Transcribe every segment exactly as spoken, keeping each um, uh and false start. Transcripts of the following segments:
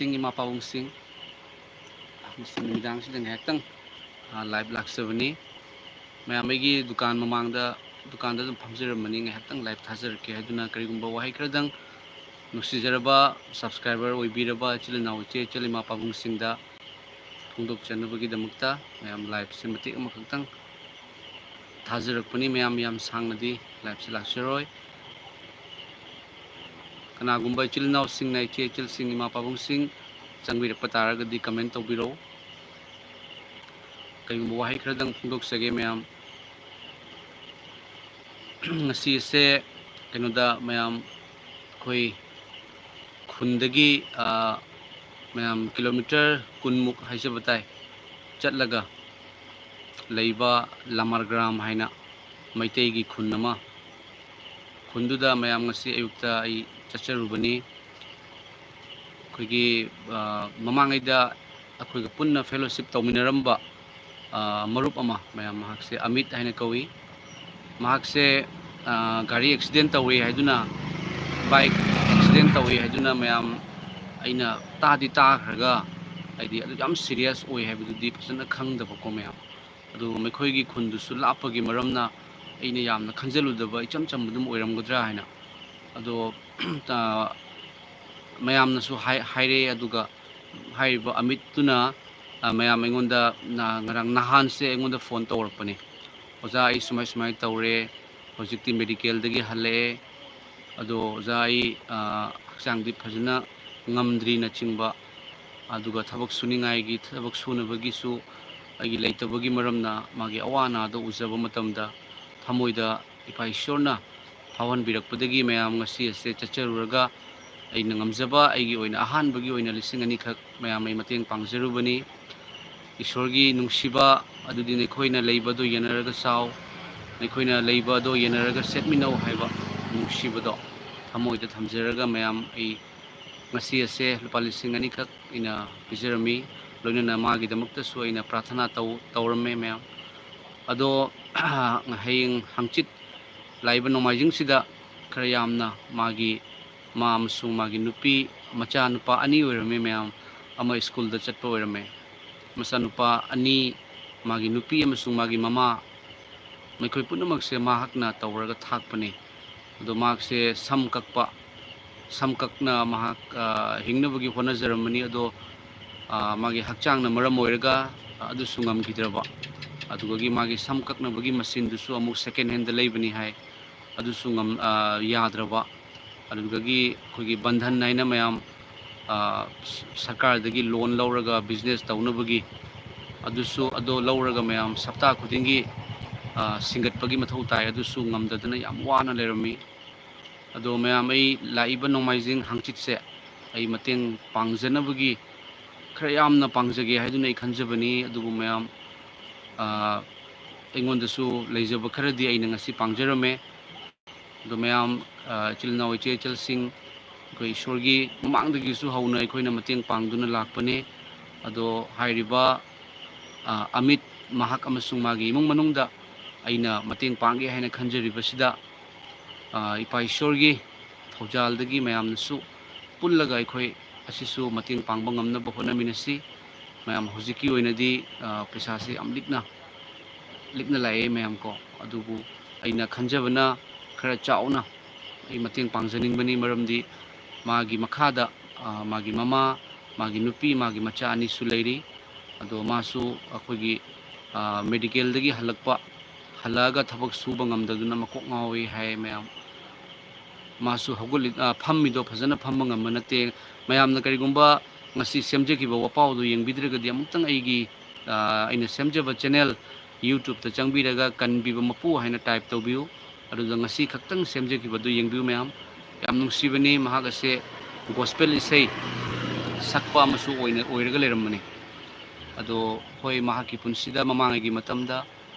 ꯏꯃꯥ ꯄꯥꯕꯨꯡꯁꯤꯡ, ꯉꯁꯤ ꯅꯨꯃꯤꯗꯥꯡꯁꯤꯗ ꯉꯥꯏꯍꯥꯛꯇꯪ, ꯑ, live ꯂꯥꯛꯆꯕꯅꯤ꯫ ꯃꯌꯥꯝ ꯑꯩꯒꯤ ꯗꯨꯀꯥꯟ ꯃꯃꯥꯡꯗ, ꯗꯨꯀꯥꯟꯗ ꯑꯗꯨꯝ ꯐꯝꯖꯔꯝꯕꯅꯤ, ꯉꯥꯏꯍꯥꯛꯇꯪ live ꯊꯥꯖꯔꯛꯀꯦ ꯍꯥꯏꯗꯨꯅ꯫ ꯀꯔꯤꯒꯨꯝꯕ ꯋꯥꯍꯩ ꯈꯔꯗꯪ ꯅꯨꯡꯁꯤꯖꯔꯕ subscriber ꯑꯣꯏꯕꯤꯔꯕ ꯏꯆꯤꯜ ꯏꯅꯥꯎ, ꯏꯆꯦ ꯏꯆꯜ, ꯏꯃꯥ ꯄꯥꯕꯨꯡꯁꯤꯡꯗ ꯐꯣꯡꯗꯣꯛꯆꯅꯕꯒꯤꯗꯃꯛꯇ ꯃꯌꯥꯝ liveꯁꯦ ꯃꯇꯦꯛ ꯑꯃꯈꯛꯇꯪ ꯊꯥꯖꯔꯛꯄꯅꯤ꯫ ꯃꯌꯥꯝ ꯌꯥꯝ ꯁꯥꯡꯅꯗꯤ liveꯁꯦ ꯂꯥꯛꯆꯔꯣꯏ꯫ ꯀꯅꯥꯒꯨꯝꯕ ꯏꯆꯤꯜ ꯏꯅꯥꯎꯁꯤꯡꯅ, ꯏꯆꯦ ꯏꯆꯜꯁꯤꯡ, ꯏꯃꯥ ꯄꯥꯕꯨꯡꯁꯤꯡ ꯆꯪꯕꯤꯔꯛꯄ ꯇꯥꯔꯒꯗꯤ comment ꯇꯧꯕꯤꯔꯛꯎ꯫ ꯀꯔꯤꯒꯨꯝꯕ ꯋꯥꯍꯩ ꯈꯔꯗꯪ ꯐꯣꯡꯗꯣꯛꯆꯒꯦ ꯃꯌꯥꯝ꯫ ꯉꯁꯤꯁꯦ ꯀꯩꯅꯣꯗ ꯃꯌꯥꯝ ꯑꯩꯈꯣꯏ ꯈꯨꯟꯗꯒꯤ, ꯑ, ꯃꯌꯥꯝ kilometre ꯀꯨꯟꯃꯨꯛ ꯍꯥꯏꯖꯕ ꯇꯥꯏ, ꯆꯠꯂꯒ ꯂꯩꯕ ꯂꯃꯥꯔꯒ꯭ꯔꯥꯝ ꯍꯥꯏꯅ ꯃꯩꯇꯩꯒꯤ ꯈꯨꯟ ꯑꯃ, ꯈꯨꯟꯗꯨꯗ ꯃꯌꯥꯝ ꯉꯁꯤ ꯑꯌꯨꯛꯇ ꯑꯩ ꯆꯠꯆꯔꯨꯕꯅꯤ꯫ ꯑꯩꯈꯣꯏꯒꯤ, ꯑ, ꯃꯃꯥꯡꯉꯩꯗ ꯑꯩꯈꯣꯏꯒ ꯄꯨꯟꯅ fellowship ꯇꯧꯃꯤꯟꯅꯔꯝꯕ, ꯑ, ꯃꯔꯨꯞ ꯑꯃ, ꯃꯌꯥꯝ, ꯃꯍꯥꯛꯁꯦ ꯑꯃꯤꯠ ꯍꯥꯏꯅ ꯀꯧꯏ꯫ ꯃꯍꯥꯛꯁꯦ, ꯑ, ꯒꯥꯔꯤ accident ꯇꯧꯏ ꯍꯥꯏꯗꯨꯅ, bike accident ꯇꯧꯏ ꯍꯥꯏꯗꯨꯅ ꯃꯌꯥꯝ, ꯑꯩꯅ ꯇꯥꯗꯤ ꯇꯥꯈ꯭ꯔꯒ, ꯍꯥꯏꯗꯤ ꯑꯗꯨ ꯌꯥꯝ serious ꯑꯣꯏ ꯍꯥꯏꯕꯗꯨꯗꯤ ꯐꯖꯅ ꯈꯪꯗꯕꯀꯣ ꯃꯌꯥꯝ꯫ ꯑꯗꯨꯒ ꯃꯈꯣꯏꯒꯤ ꯈꯨꯟꯗꯨꯁꯨ ꯂꯥꯞꯄꯒꯤ ꯃꯔꯝꯅ ꯑꯩꯅ ꯌꯥꯝꯅ ꯈꯟꯖꯜꯂꯨꯗꯕ ꯏꯆꯝ ꯆꯝꯕ ꯑꯗꯨꯝ ꯑꯣꯏꯔꯝꯒꯗ꯭ꯔꯥ ꯍꯥꯏꯅ꯫ ꯑꯗꯣ, ꯑ, ꯃꯌꯥꯝꯅꯁꯨ ꯍꯥꯏ-, ꯍꯥꯏꯔꯛꯑꯦ, ꯑꯗꯨꯒ ꯍꯥꯏꯔꯤꯕ ꯑꯃꯤꯠꯇꯨꯅ, ꯑ, ꯃꯌꯥꯝ ꯑꯩꯉꯣꯟꯗ, ꯑ, ꯉꯔꯥꯡ ꯅꯍꯥꯟꯁꯦ ꯑꯩꯉꯣꯟꯗ phone ꯇꯧꯔꯛꯄꯅꯦ, "ꯑꯣꯖꯥ, ꯑꯩ ꯁꯨꯃꯥꯏ ꯁꯨꯃꯥꯏꯅ ꯇꯧꯔꯦ, ꯍꯧꯖꯤꯛꯇꯤ medicalꯗꯒꯤ ꯍꯜꯂꯛꯑꯦ, ꯑꯗꯣ ꯑꯣꯖꯥ, ꯑꯩ, ꯑ, ꯍꯛꯆꯥꯡꯗꯤ ꯐꯖꯅ ꯉꯝꯗ꯭ꯔꯤꯅꯆꯤꯡꯕ, ꯑꯗꯨꯒ ꯊꯕꯛ ꯁꯨꯅꯤꯡꯉꯥꯏꯒꯤ, ꯊꯕꯛ ꯁꯨꯅꯕꯒꯤꯁꯨ ꯑꯩꯒꯤ ꯂꯩꯇꯕꯒꯤ ꯃꯔꯝꯅ ꯃꯥꯒꯤ ꯑꯋꯥ ꯑꯅꯥꯗꯣ ꯎꯖꯕ ꯃꯇꯝꯗ ꯊꯃꯣꯏꯗ ꯏꯄꯥ ꯏꯁꯣꯔꯅ ꯐꯥꯎꯍꯟꯕꯤꯔꯛꯄꯗꯒꯤ ꯃꯌꯥꯝ ꯉꯁꯤ ꯑꯁꯦ ꯆꯠꯆꯔꯨꯔꯒ ꯑꯩꯅ ꯉꯝꯖꯕ ꯑꯩꯒꯤ ꯑꯣꯏꯅ ꯑꯍꯥꯟꯕꯒꯤ ꯑꯣꯏꯅ ꯂꯤꯁꯤꯡ ꯑꯅꯤꯈꯛ ꯃꯌꯥꯝ ꯑꯩ ꯃꯇꯦꯡ ꯄꯥꯡꯖꯔꯨꯕꯅꯤ꯫ ꯏꯁꯣꯔꯒꯤ ꯅꯨꯡꯁꯤꯕ ꯑꯗꯨꯗꯤ ꯅꯈꯣꯏꯅ ꯂꯩꯕ ꯑꯗꯨ ꯌꯦꯟꯅꯔꯒ ꯆꯥꯎ, ꯅꯈꯣꯏꯅ ꯂꯩꯕ ꯑꯗꯨ ꯌꯦꯟꯅꯔꯒ ꯁꯦꯠꯃꯤꯟꯅꯧ ꯍꯥꯏꯕ ꯅꯨꯡꯁꯤꯕꯗꯣ ꯊꯃꯣꯏꯗ ꯊꯝꯖꯔꯒ ꯃꯌꯥꯝ ꯑꯩ ꯉꯁꯤ ꯑꯁꯦ ꯂꯨꯄꯥ ꯂꯤꯁꯤꯡ ꯑꯅꯤꯈꯛ ꯑꯩꯅ ꯄꯤꯖꯔꯝꯃꯤ꯫ ꯂꯣꯏꯅꯅ ꯃꯥꯒꯤꯗꯃꯛꯇꯁꯨ ꯑꯩꯅ ꯄ꯭ꯔꯥꯊꯅꯥ ꯇꯧ-, ꯇꯧꯔꯝꯃꯦ ꯃꯌꯥꯝ꯫ ꯑꯗꯣ ꯍꯌꯦꯡ ꯍꯪꯆꯤꯠ ꯂꯥꯛꯏꯕ ꯅꯣꯡꯃꯥꯏꯖꯤꯡꯁꯤꯗ ꯈꯔ ꯌꯥꯝꯅ ꯃꯥꯒꯤ, ꯃꯥ ꯑꯃꯁꯨꯡ ꯃꯥꯒꯤ ꯅꯨꯄꯤ ꯃꯆꯥꯅꯨꯄꯥ ꯑꯅꯤ ꯑꯣꯏꯔꯝꯃꯤ ꯃꯌꯥꯝ꯫ ꯑꯃ ꯁ꯭ꯀꯨꯜꯗ ꯆꯠꯄ ꯑꯣꯏꯔꯝꯃꯦ꯫ ꯃꯆꯥꯅꯨꯄꯥ ꯑꯅꯤ, ꯃꯥꯒꯤ ꯅꯨꯄꯤ ꯑꯃꯁꯨꯡ ꯃꯥꯒꯤ ꯃꯃꯥ, ꯃꯈꯣꯏ ꯄꯨꯝꯅꯃꯛꯁꯦ ꯃꯍꯥꯛꯅ ꯇꯧꯔꯒ ꯊꯥꯛꯄꯅꯤ꯫ ꯑꯗꯣ ꯃꯍꯥꯛꯁꯦ ꯁꯝ ꯀꯛꯄ, ꯁꯝ ꯀꯛꯅ ꯃꯍꯥꯛ, ꯑ, ꯍꯤꯡꯅꯕꯒꯤ ꯍꯣꯠꯅꯖꯔꯝꯕꯅꯤ꯫ ꯑꯗꯣ, ꯑ, ꯃꯥꯒꯤ ꯍꯛꯆꯥꯡꯅ ꯃꯔꯝ ꯑꯣꯏꯔꯒ ꯑꯗꯨꯁꯨ ꯉꯝꯈꯤꯗ꯭ꯔꯕ꯫ ꯑꯗꯨꯗꯒꯤ ꯃꯥꯒꯤ ꯁꯝ ꯀꯛꯅꯕꯒꯤ ꯃꯁꯤꯟꯗꯨꯁꯨ ꯑꯃꯨꯛ second handꯗ ꯂꯩꯕꯅꯤ ꯍꯥꯏ, ꯑꯗꯨꯁꯨ ꯉꯝ-, ꯑ, ꯌꯥꯗ꯭ꯔꯕ꯫ ꯑꯗꯨꯗꯒꯤ ꯑꯩꯈꯣꯏꯒꯤ ꯕꯟꯙꯟ ꯍꯥꯏꯅ ꯃꯌꯥꯝ, ꯑ, ꯁ-, ꯁꯔꯀꯥꯔꯗꯒꯤ loan ꯂꯧꯔꯒ business ꯇꯧꯅꯕꯒꯤ, ꯑꯗꯨꯁꯨ, ꯑꯗꯣ ꯂꯧꯔꯒ ꯃꯌꯥꯝ ꯁꯞꯇꯥ ꯈꯨꯗꯤꯡꯒꯤ, ꯑ, ꯁꯤꯡꯒꯠꯄꯒꯤ ꯃꯊꯧ ꯇꯥꯏ, ꯑꯗꯨꯁꯨ ꯉꯝꯗꯗꯅ ꯌꯥꯝ ꯋꯥꯅ ꯂꯩꯔꯝꯃꯤ꯫ ꯑꯗꯣ ꯃꯌꯥꯝ, ꯑꯩ ꯂꯥꯛꯏꯕ ꯅꯣꯡꯃꯥꯏꯖꯤꯡ ꯍꯥꯡꯆꯤꯠꯁꯦ ꯑꯩ ꯃꯇꯦꯡ ꯄꯥꯡꯖꯅꯕꯒꯤ, ꯈꯔ ꯌꯥꯝꯅ ꯄꯥꯡꯖꯒꯦ ꯍꯥꯏꯗꯨꯅ ꯑꯩ ꯈꯟꯖꯕꯅꯤ꯫ ꯑꯗꯨꯕꯨ ꯃꯌꯥꯝ, ꯑ, ꯑꯩꯉꯣꯟꯗꯁꯨ ꯂꯩꯖꯕ ꯈꯔꯗꯤ ꯑꯩꯅ ꯉꯁꯤ ꯄꯥꯡꯖꯔꯝꯃꯦ꯫ ꯑꯗꯣ ꯃꯌꯥꯝ, ꯑ, ꯏꯆꯤꯜ ꯏꯅꯥꯎ, ꯏꯆꯦ ꯏꯆꯜꯁꯤꯡ, ꯑꯩꯈꯣꯏ ꯏꯁꯣꯔꯒꯤ ꯃꯃꯥꯡꯗꯒꯤꯁꯨ ꯍꯧꯅ ꯑꯩꯈꯣꯏꯅ ꯃꯇꯦꯡ ꯄꯥꯡꯗꯨꯅ ꯂꯥꯛꯄꯅꯤ꯫ ꯑꯗꯣ ꯍꯥꯏꯔꯤꯕ, ꯑ, ꯑꯃꯤꯠ, ꯃꯍꯥꯛ ꯑꯃꯁꯨꯡ ꯃꯥꯒꯤ ꯏꯃꯨꯡ ꯃꯅꯨꯡꯗ ꯑꯩꯅ ꯃꯇꯦꯡ ꯄꯥꯡꯒꯦ ꯍꯥꯏꯅ ꯈꯟꯖꯔꯤꯕꯁꯤꯗ, ꯑ, ꯏꯄꯥ ꯏꯁꯣꯔꯒꯤ ꯊꯧꯖꯥꯜꯗꯒꯤ ꯃꯌꯥꯝꯅꯁꯨ ꯄꯨꯜꯂꯒ ꯑꯩꯈꯣꯏ ꯑꯁꯤꯁꯨ ꯃꯇꯦꯡ ꯄꯥꯡꯕ ꯉꯝꯅꯕ ꯍꯣꯠꯅꯃꯤꯟꯅꯁꯤ꯫ ꯃꯌꯥꯝ, ꯍꯧꯖꯤꯛꯀꯤ ꯑꯣꯏꯅꯗꯤ, ꯑ, ꯄꯩꯁꯥꯁꯦ ꯌꯥꯝ ꯂꯤꯛꯅ, ꯂꯤꯛꯅ ꯂꯥꯛꯑꯦ ꯃꯌꯥꯝ ꯀꯣ꯫ ꯑꯗꯨꯕꯨ ꯑꯩꯅ ꯈꯟꯖꯕꯅ ꯈꯔ ꯆꯥꯎꯅ ꯑꯩ ꯃꯇꯦꯡ ꯄꯥꯡꯖꯅꯤꯡꯕꯅꯤ, ꯃꯔꯝꯗꯤ ꯃꯥꯒꯤ ꯃꯈꯥꯗ, ꯑ, ꯃꯥꯒꯤ ꯃꯃꯥ, ꯃꯥꯒꯤ ꯅꯨꯄꯤ, ꯃꯥꯒꯤ ꯃꯆꯥ ꯑꯅꯤꯁꯨ ꯂꯩꯔꯤ꯫ ꯑꯗꯣ ꯃꯥꯁꯨ ꯑꯩꯈꯣꯏꯒꯤ, ꯑ, medicalꯗꯒꯤ ꯍꯜꯂꯛꯄ, ꯍꯜꯂꯛꯑꯒ ꯊꯕꯛ ꯁꯨꯕ ꯉꯝꯗꯗꯨꯅ ꯃꯀꯣꯛ ꯉꯥꯎꯏ ꯍꯥꯏ ꯃꯌꯥꯝ꯫ ꯃꯥꯁꯨ ꯍꯧꯒꯠꯂꯤ-, ꯑ, ꯐꯝꯃꯤꯗꯣ ꯐꯖꯅ ꯐꯝꯕ ꯉꯝꯕ ꯅꯠꯇꯦ꯫ ꯃꯌꯥꯝꯅ ꯀꯔꯤꯒꯨꯝꯕ ꯉꯁꯤ ꯁꯦꯝꯖꯈꯤꯕ ꯋꯥꯄꯥꯎꯗꯨ ꯌꯦꯡꯕꯤꯗ꯭ꯔꯒꯗꯤ ꯑꯃꯨꯛꯇꯪ ꯑꯩꯒꯤ, ꯑ, ꯑꯩꯅ ꯁꯦꯝꯖꯕ channel YouTubeꯇ ꯆꯪꯕꯤꯔꯒ "ꯀꯟꯕꯤꯕ ꯃꯄꯨ" ꯍꯥꯏꯅ type ꯇꯧꯕꯤꯌꯨ꯫ ꯑꯗꯨꯗ ꯉꯁꯤ ꯈꯛꯇꯪ ꯁꯦꯝꯖꯈꯤꯕꯗꯨ ꯌꯦꯡꯕꯤꯌꯨ ꯃꯌꯥꯝ꯫ ꯌꯥꯝ ꯅꯨꯡꯁꯤꯕꯅꯤ, ꯃꯍꯥꯛ ꯑꯁꯦ gospel ꯏꯁꯩ ꯁꯛꯄ ꯑꯃꯁꯨ ꯑꯣꯏꯅ, ꯑꯣꯏꯔꯒ ꯂꯩꯔꯝꯕꯅꯤ꯫ ꯑꯗꯣ ꯍꯣꯏ, ꯃꯍꯥꯛꯀꯤ ꯄꯨꯟꯁꯤꯗ ꯃꯃꯥꯡꯉꯩꯒꯤ ꯃꯇꯝꯗ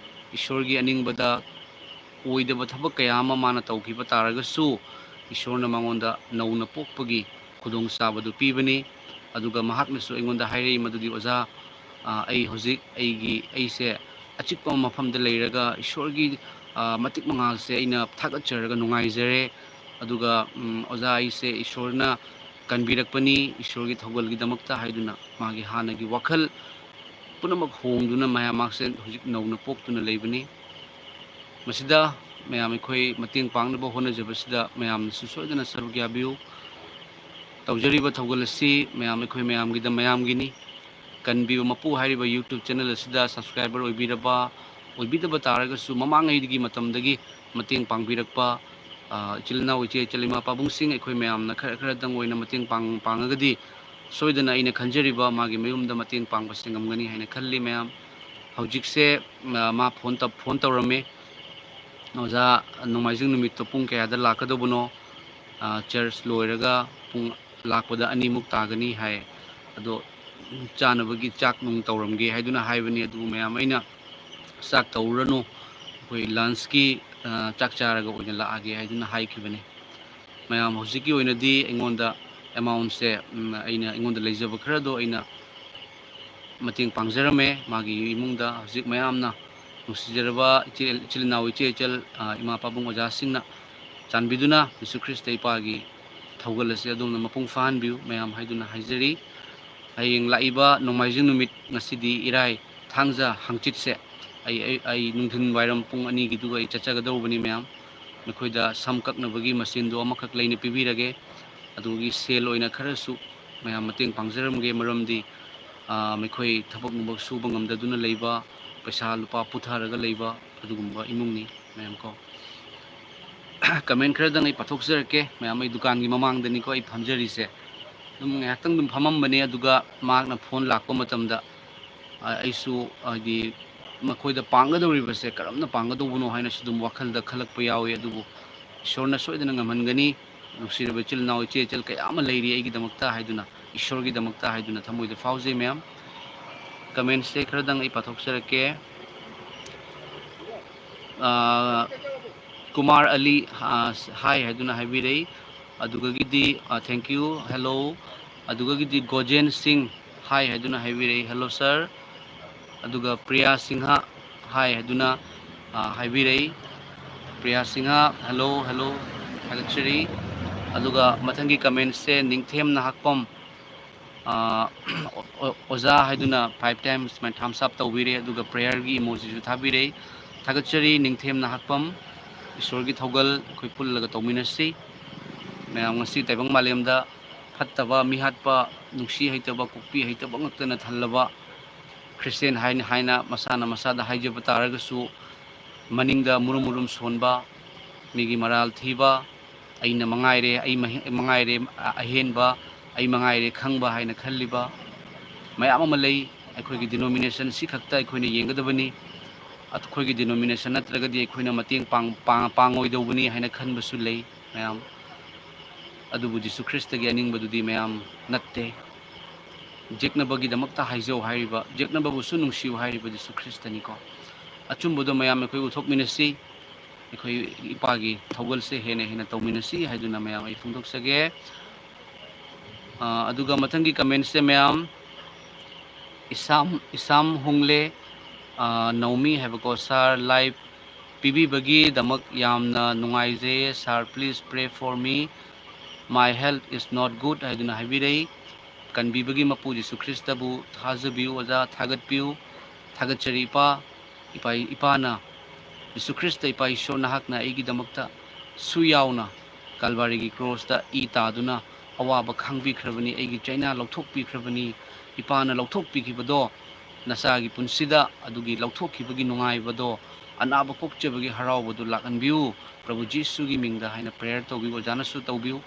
ꯏꯁꯣꯔꯒꯤ ꯑꯅꯤꯡꯕꯗ ꯑꯣꯏꯗꯕ ꯊꯕꯛ ꯀꯌꯥ ꯑꯃ ꯃꯥꯅ ꯇꯧꯈꯤꯕ ꯇꯥꯔꯒꯁꯨ, ꯏꯁꯣꯔꯅ ꯃꯉꯣꯟꯗ ꯅꯧꯅ ꯄꯣꯛꯄꯒꯤ ꯈꯨꯗꯣꯡꯆꯥꯕꯗꯨ ꯄꯤꯕꯅꯤ꯫ ꯑꯗꯨꯒ ꯃꯍꯥꯛꯅꯁꯨ ꯑꯩꯉꯣꯟꯗ ꯍꯥꯏꯔꯛꯏ ꯃꯗꯨꯗꯤ, "ꯑꯣꯖꯥ, ꯑ, ꯑꯩ ꯍꯧꯖꯤꯛ ꯑꯩꯒꯤ, ꯑꯩꯁꯦ ꯑꯆꯤꯛꯄ ꯃꯐꯝꯗ ꯂꯩꯔꯒ ꯏꯁꯣꯔꯒꯤ, ꯑ, ꯃꯇꯤꯛ ꯃꯉꯥꯜꯁꯦ ꯑꯩꯅ ꯊꯥꯒꯠꯆꯔꯒ ꯅꯨꯡꯉꯥꯏꯖꯔꯦ꯫ ꯑꯗꯨꯒ, ꯎꯝ, ꯑꯣꯖꯥ, ꯑꯩꯁꯦ ꯏꯁꯣꯔꯅ ꯀꯟꯕꯤꯔꯛꯄꯅꯤ, ꯏꯁꯣꯔꯒꯤ ꯊꯧꯒꯜꯒꯤꯗꯃꯛꯇ ꯍꯥꯏꯗꯨꯅ ꯃꯥꯒꯤ ꯍꯥꯟꯅꯒꯤ ꯋꯥꯈꯜ ꯄꯨꯝꯅꯃꯛ ꯍꯣꯡꯗꯨꯅ ꯃꯌꯥꯝ ꯃꯍꯥꯛꯁꯦ ꯍꯧꯖꯤꯛ ꯅꯧꯅ ꯄꯣꯛꯇꯨꯅ ꯂꯩꯕꯅꯤ꯫ ꯃꯁꯤꯗ ꯃꯌꯥꯝ ꯑꯩꯈꯣꯏ ꯃꯇꯦꯡ ꯄꯥꯡꯅꯕ ꯍꯣꯠꯅꯖꯕꯁꯤꯗ ꯃꯌꯥꯝꯅꯁꯨ ꯁꯣꯏꯗꯅ ꯁꯔꯨꯛ ꯌꯥꯕꯤꯌꯨ꯫ ꯇꯧꯖꯔꯤꯕ ꯊꯧꯒꯜ ꯑꯁꯤ ꯃꯌꯥꯝ ꯑꯩꯈꯣꯏ ꯃꯌꯥꯝꯒꯤꯗ ꯃꯌꯥꯝꯒꯤꯅꯤ꯫ ꯀꯟꯕꯤꯌꯨ ꯃꯄꯨ ꯍꯥꯏꯔꯤꯕ YouTube ꯆꯦꯅꯦꯜ ꯑꯁꯤꯗ ꯁꯕꯁꯀ꯭ꯔꯥꯏꯕꯔ ꯑꯣꯏꯕꯤꯔꯕ, ꯑꯣꯏꯕꯤꯗꯕ ꯇꯥꯔꯒꯁꯨ ꯃꯃꯥꯡꯉꯩꯗꯒꯤ ꯃꯇꯝꯗꯒꯤ ꯃꯇꯦꯡ ꯄꯥꯡꯕꯤꯔꯛꯄ, ꯑ, ꯏꯆꯤꯜ ꯏꯅꯥꯎ, ꯏꯆꯦ ꯏꯆꯜ, ꯏꯃꯥ ꯄꯥꯕꯨꯡꯁꯤꯡ ꯑꯩꯈꯣꯏ ꯃꯌꯥꯝꯅ ꯈꯔ ꯈꯔꯗꯪ ꯑꯣꯏꯅ ꯃꯇꯦꯡ ꯄꯥꯡ-, ꯄꯥꯡꯉꯒꯗꯤ ꯁꯣꯏꯗꯅ ꯑꯩꯅ ꯈꯟꯖꯔꯤꯕ ꯃꯥꯒꯤ ꯃꯌꯨꯝꯗ ꯃꯇꯦꯡ ꯄꯥꯡꯕꯁꯦ ꯉꯝꯒꯅꯤ ꯍꯥꯏꯅ ꯈꯜꯂꯤ ꯃꯌꯥꯝ꯫ ꯍꯧꯖꯤꯛꯁꯦ, ꯑ, ꯃꯥ ꯐꯣꯟ ꯇꯧ-, ꯐꯣꯟ ꯇꯧꯔꯝꯃꯦ꯫ "ꯑꯣꯖꯥ, ꯅꯣꯡꯃꯥꯏꯖꯤꯡ ꯅꯨꯃꯤꯠꯇꯣ ꯄꯨꯡ ꯀꯌꯥꯗ ꯂꯥꯛꯀꯗꯧꯕꯅꯣ? ꯑ, ꯆꯔꯆ ꯂꯣꯏꯔꯒ ꯄꯨꯡ ꯂꯥꯛꯄꯗ ꯑꯅꯤꯃꯨꯛ ꯇꯥꯒꯅꯤ" ꯍꯥꯏ꯫ ꯑꯗꯣ ꯆꯥꯅꯕꯒꯤ ꯆꯥꯛ ꯅꯨꯡ ꯇꯧꯔꯝꯒꯦ ꯍꯥꯏꯗꯨꯅ ꯍꯥꯏꯕꯅꯤ꯫ ꯑꯗꯨꯕꯨ ꯃꯌꯥꯝ ꯑꯩꯅ ꯆꯥꯛ ꯇꯧꯔꯨꯔꯅꯨ, ꯑꯩꯈꯣꯏ ꯂꯟꯁꯀꯤ, ꯑ, ꯆꯥꯛ ꯆꯥꯔꯒ ꯑꯣꯏꯅ ꯂꯥꯛꯑꯒꯦ ꯍꯥꯏꯗꯨꯅ ꯍꯥꯏꯈꯤꯕꯅꯤ꯫ ꯃꯌꯥꯝ ꯍꯧꯖꯤꯛꯀꯤ ꯑꯣꯏꯅꯗꯤ ꯑꯩꯉꯣꯟꯗ ꯑꯦꯃꯥꯎꯟꯁꯦ, ꯎꯝ, ꯑꯩꯅ, ꯑꯩꯉꯣꯟꯗ ꯂꯩꯖꯕ ꯈꯔꯗꯣ ꯑꯩꯅ ꯃꯇꯦꯡ ꯄꯥꯡꯖꯔꯝꯃꯦ ꯃꯥꯒꯤ ꯏꯃꯨꯡꯗ꯫ ꯍꯧꯖꯤꯛ ꯃꯌꯥꯝꯅ ꯅꯨꯡꯁꯤꯖꯔꯕ ꯏꯆꯦ, ꯏꯆꯤꯜ ꯏꯅꯥꯎ, ꯏꯆꯦ ꯏꯆꯜ, ꯑ, ꯏꯃꯥ ꯄꯥꯕꯨꯡ ꯑꯣꯖꯥꯁꯤꯡꯅ ꯆꯥꯟꯕꯤꯗꯨꯅ ꯖꯤꯁꯨ ꯈ꯭ꯔꯤꯁꯇ ꯏꯄꯥꯒꯤ ꯊꯧꯒꯜ ꯑꯁꯤ ꯑꯗꯣꯝꯅ ꯃꯄꯨꯡ ꯐꯥꯍꯟꯕꯤꯌꯨ ꯃꯌꯥꯝ ꯍꯥꯏꯗꯨꯅ ꯍꯥꯏꯖꯔꯤ꯫ ꯍꯌꯦꯡ ꯂꯥꯛꯏꯕ ꯅꯣꯡꯃꯥꯏꯖꯤꯡ ꯅꯨꯃꯤꯠ, ꯉꯁꯤꯗꯤ ꯏꯔꯥꯏ, ꯊꯥꯡꯖ, ꯍꯪꯆꯤꯠꯁꯦ ꯑꯩ, ꯑꯩ, ꯑꯩ ꯅꯨꯡꯊꯤꯜ ꯋꯥꯏꯔꯝ ꯄꯨꯡ ꯑꯅꯤꯒꯤꯗꯨꯒ ꯑꯩ ꯆꯠꯆꯒꯗꯧꯕꯅꯤ ꯃꯌꯥꯝ꯫ ꯅꯈꯣꯏꯗ ꯁꯝ ꯀꯛꯅꯕꯒꯤ ꯃꯁꯤꯟꯗꯣ ꯑꯃꯈꯛ ꯂꯩꯅ ꯄꯤꯕꯤꯔꯒꯦ꯫ ꯑꯗꯨꯒꯤ ꯁꯦꯜ ꯑꯣꯏꯅ ꯈꯔꯁꯨ ꯃꯌꯥꯝ ꯃꯇꯦꯡ ꯄꯥꯡꯖꯔꯝꯒꯦ, ꯃꯔꯝꯗꯤ, ꯑ, ꯃꯈꯣꯏ ꯊꯕꯛ ꯅꯨꯡꯕꯛ ꯁꯨꯕ ꯉꯝꯗꯗꯨꯅ ꯂꯩꯕ, ꯄꯩꯁꯥ ꯂꯨꯄꯥ ꯄꯨꯊꯔꯒ ꯂꯩꯕ ꯑꯗꯨꯒꯨꯝꯕ ꯏꯃꯨꯡꯅꯤ ꯃꯌꯥꯝ ꯀꯣ꯫ ꯀꯃꯦꯟ ꯈꯔꯗꯪ ꯑꯩ ꯄꯥꯊꯣꯛꯆꯔꯛꯀꯦ꯫ ꯃꯌꯥꯝ, ꯑꯩ ꯗꯨꯀꯥꯟꯒꯤ ꯃꯃꯥꯡꯗꯅꯤꯀꯣ ꯑꯩ ꯐꯝꯖꯔꯤꯁꯦ꯫ ꯑꯗꯨꯝ ꯉꯥꯏꯍꯥꯛꯇꯪ ꯑꯗꯨꯝ ꯐꯝꯃꯝꯕꯅꯦ, ꯑꯗꯨꯒ ꯃꯍꯥꯛꯅ ꯐꯣꯟ ꯂꯥꯛꯄ ꯃꯇꯝꯗ, ꯑ, ꯑꯩꯁꯨ ꯍꯥꯏꯗꯤ ꯃꯈꯣꯏꯗ ꯄꯥꯡꯒꯗꯧꯔꯤꯕꯁꯦ ꯀꯔꯝꯅ ꯄꯥꯡꯒꯗꯧꯕꯅꯣ ꯍꯥꯏꯅꯁꯨ ꯑꯗꯨꯝ ꯋꯥꯈꯜꯗ ꯈꯜꯂꯛꯄ ꯌꯥꯎꯏ꯫ ꯑꯗꯨꯕꯨ ꯏꯁꯣꯔꯅ ꯁꯣꯏꯗꯅ ꯉꯝꯍꯟꯒꯅꯤ꯫ ꯅꯨꯡꯁꯤꯔꯕ ꯏꯆꯤꯜ ꯏꯅꯥꯎ, ꯏꯆꯦ ꯏꯆꯜ ꯀꯌꯥ ꯑꯃ ꯂꯩꯔꯤ ꯑꯩꯒꯤꯗꯃꯛꯇ ꯍꯥꯏꯗꯨꯅ, ꯏꯁꯣꯔꯒꯤꯗꯃꯛꯇ ꯍꯥꯏꯗꯨꯅ ꯊꯃꯣꯏꯗ ꯐꯥꯎꯖꯩ ꯃꯌꯥꯝ꯫ ꯀꯃꯦꯟꯁꯦ ꯈꯔꯗꯪ ꯑꯩ ꯄꯥꯊꯣꯛꯆꯔꯛꯀꯦ꯫ ꯑ, ꯀꯨꯃꯥꯔ ꯑꯂꯤ, ꯑ, ꯍꯥꯏ ꯍꯥꯏꯗꯨꯅ ꯍꯥꯏꯕꯤꯔꯛꯏ꯫ ꯑꯗꯨꯒꯒꯤꯗꯤ, ꯑ, thank you, hello꯫ ꯑꯗꯨꯒꯒꯤꯗꯤ ꯒꯣꯖꯦꯟ ꯁꯤꯡ, ꯍꯥꯏ ꯍꯥꯏꯗꯨꯅ ꯍꯥꯏꯕꯤꯔꯛꯏ, "Hello sir"꯫ ꯑꯗꯨꯒ ꯄ꯭ꯔꯤꯌꯥ ꯁꯤꯡꯍ, ꯍꯥꯏ ꯍꯥꯏꯗꯨꯅ, ꯑ, ꯍꯥꯏꯕꯤꯔꯛꯏ꯫ ꯄ꯭ꯔꯤꯌꯥ ꯁꯤꯡꯍ, "Hello, hello" ꯊꯥꯒꯠꯆꯔꯤ꯫ ꯑꯗꯨꯒ ꯃꯊꯪꯒꯤ ꯀꯃꯦꯟꯁꯦ ꯅꯤꯡꯊꯦꯝ ꯅꯍꯥꯛꯄꯝ, ꯑ, ꯑꯣ-, ꯑꯣ-, ꯑꯣꯖꯥ ꯍꯥꯏꯗꯨꯅ five times ꯁꯨꯃꯥꯏꯅ thumbs up ꯇꯧꯕꯤꯔꯦ, ꯑꯗꯨꯒ prayer ꯒꯤ emoji ꯁꯨ ꯊꯥꯕꯤꯔꯦ꯫ ꯊꯥꯒꯠꯆꯔꯤ ꯅꯤꯡꯊꯦꯝ ꯅꯍꯥꯛꯄꯝ, ꯏꯁꯣꯔꯒꯤ ꯊꯧꯒꯜ ꯑꯩꯈꯣꯏ ꯄꯨꯜꯂꯒ ꯇꯧꯃꯤꯟꯅꯁꯤ꯫ ꯃꯌꯥꯝ, ꯉꯁꯤ ꯇꯥꯏꯕꯪ ꯃꯥꯂꯦꯝꯗ ꯐꯠꯇꯕ, ꯃꯤꯍꯥꯠꯄ, ꯅꯨꯡꯁꯤ ꯍꯩꯇꯕ, ꯀꯣꯛꯄꯤ ꯍꯩꯇꯕ ꯉꯛꯇꯅ ꯊꯜꯂꯕ ꯈ꯭ꯔꯤꯁꯇꯦꯟ ꯍꯥꯏꯅ, ꯍꯥꯏꯅ ꯃꯁꯥꯅ ꯃꯁꯥꯗ ꯍꯥꯏꯖꯕ ꯇꯥꯔꯒꯁꯨ, ꯃꯅꯤꯡꯗ ꯃꯨꯔꯨꯝ ꯃꯨꯔꯨꯝ ꯁꯣꯟꯕ, ꯃꯤꯒꯤ ꯃꯔꯥꯜ ꯊꯤꯕ, "ꯑꯩꯅ ꯃꯉꯥꯏꯔꯦ, ꯑꯩ ꯃꯍꯦ-, ꯃꯉꯥꯏꯔꯦ ꯑ-, ꯑꯍꯦꯟꯕ, ꯑꯩ ꯃꯉꯥꯏꯔꯦ ꯈꯪꯕ" ꯍꯥꯏꯅ ꯈꯜꯂꯤꯕ ꯃꯌꯥꯝ ꯑꯃ ꯂꯩ꯫ ꯑꯩꯈꯣꯏꯒꯤ denomination ꯁꯤ ꯈꯛꯇ ꯑꯩꯈꯣꯏꯅ ꯌꯦꯡꯒꯗꯕꯅꯤ꯫ ꯑꯩꯈꯣꯏꯒꯤ denomination ꯅꯠꯇ꯭ꯔꯒꯗꯤ ꯑꯩꯈꯣꯏꯅ ꯃꯇꯦꯡ ꯄꯥꯡ-, ꯄꯥꯡ-, ꯄꯥꯡꯉꯣꯏꯗꯧꯕꯅꯤ ꯍꯥꯏꯅ ꯈꯟꯕꯁꯨ ꯂꯩ ꯃꯌꯥꯝ꯫ ꯑꯗꯨꯕꯨ ꯖꯤꯁꯨ ꯈ꯭ꯔꯤꯁꯇꯒꯤ ꯑꯅꯤꯡꯕꯗꯨꯗꯤ ꯃꯌꯥꯝ ꯅꯠꯇꯦ꯫ ꯌꯦꯛꯅꯕꯒꯤꯗꯃꯛꯇ ꯍꯥꯏꯖꯧ ꯍꯥꯏꯔꯤꯕ, ꯌꯦꯛꯅꯕꯕꯨꯁꯨ ꯅꯨꯡꯁꯤꯌꯨ ꯍꯥꯏꯔꯤꯕ ꯖꯤꯁꯨ ꯈ꯭ꯔꯤꯁꯇꯅꯤꯀꯣ꯫ ꯑꯆꯨꯝꯕꯗꯣ ꯃꯌꯥꯝ ꯑꯩꯈꯣꯏ ꯎꯠꯊꯣꯛꯃꯤꯟꯅꯁꯤ꯫ ꯑꯩꯈꯣꯏ ꯏꯄꯥꯒꯤ ꯊꯧꯒꯜꯁꯦ ꯍꯦꯟꯅ ꯍꯦꯟꯅ ꯇꯧꯃꯤꯟꯅꯁꯤ ꯍꯥꯏꯗꯨꯅ ꯃꯌꯥꯝ ꯑꯩ ꯐꯣꯡꯗꯣꯛꯆꯒꯦ꯫ ꯑ, ꯑꯗꯨꯒ ꯃꯊꯪꯒꯤ ꯀꯃꯦꯟꯁꯦ ꯃꯌꯥꯝ, ꯏꯁꯥꯝ, ꯏꯁꯥꯝ ꯍꯣꯡꯂꯦ, ꯑ, ꯅꯧꯃꯤ ꯍꯥꯏꯕꯀꯣ, "Sir, life ꯄꯤꯕꯤꯕꯒꯤꯗꯃꯛ ꯌꯥꯝꯅ ꯅꯨꯡꯉꯥꯏꯖꯩ꯫ Sir, please pray for me. My health is not good" ꯍꯥꯏꯗꯨꯅ ꯍꯥꯏꯕꯤꯔꯛꯏ꯫ ꯀꯟꯕꯤꯕꯒꯤ ꯃꯄꯨ ꯖꯤꯁꯨ ꯈ꯭ꯔꯤꯁꯇꯕꯨ ꯊꯥꯖꯕꯤꯌꯨ ꯑꯣꯖꯥ, ꯊꯥꯒꯠꯄꯤꯌꯨ꯫ ꯊꯥꯒꯠꯆꯔꯤ ꯏꯄꯥ꯫ ꯏꯄꯥ, ꯏꯄꯥꯅ, ꯖꯤꯁꯨ ꯈ꯭ꯔꯤꯁꯇ ꯏꯄꯥ ꯏꯁꯣꯔ, ꯅꯍꯥꯛꯅ ꯑꯩꯒꯤꯗꯃꯛꯇ ꯁꯨ ꯌꯥꯎꯅ ꯀꯜꯚꯥꯔꯤꯒꯤ ꯀ꯭ꯔꯣꯁꯇ ꯏ ꯇꯥꯗꯨꯅ ꯑꯋꯥꯕ ꯈꯥꯡꯕꯤꯈ꯭ꯔꯕꯅꯤ, ꯑꯩꯒꯤ ꯆꯩꯅꯥ ꯂꯧꯊꯣꯛꯄꯤꯈ꯭ꯔꯕꯅꯤ꯫ ꯏꯄꯥꯅ ꯂꯧꯊꯣꯛꯄꯤꯈꯤꯕꯗꯣ, ꯅꯆꯥꯒꯤ ꯄꯨꯟꯁꯤꯗ ꯑꯗꯨꯒꯤ ꯂꯧꯊꯣꯛꯈꯤꯕꯒꯤ ꯅꯨꯡꯉꯥꯏꯕꯗꯣ, ꯑꯅꯥꯕ ꯀꯣꯛꯆꯕꯒꯤ ꯍꯔꯥꯎꯕꯗꯨ ꯂꯥꯛꯍꯟꯕꯤꯌꯨ꯫ ꯄ꯭ꯔꯚꯨ ꯖꯤꯁꯨꯒꯤ ꯃꯤꯡꯗ ꯍꯥꯏꯅ prayer ꯇꯧꯕꯤꯌꯨ꯫ ꯑꯣꯖꯥꯅꯁꯨ ꯇꯧꯕꯤꯌꯨ꯫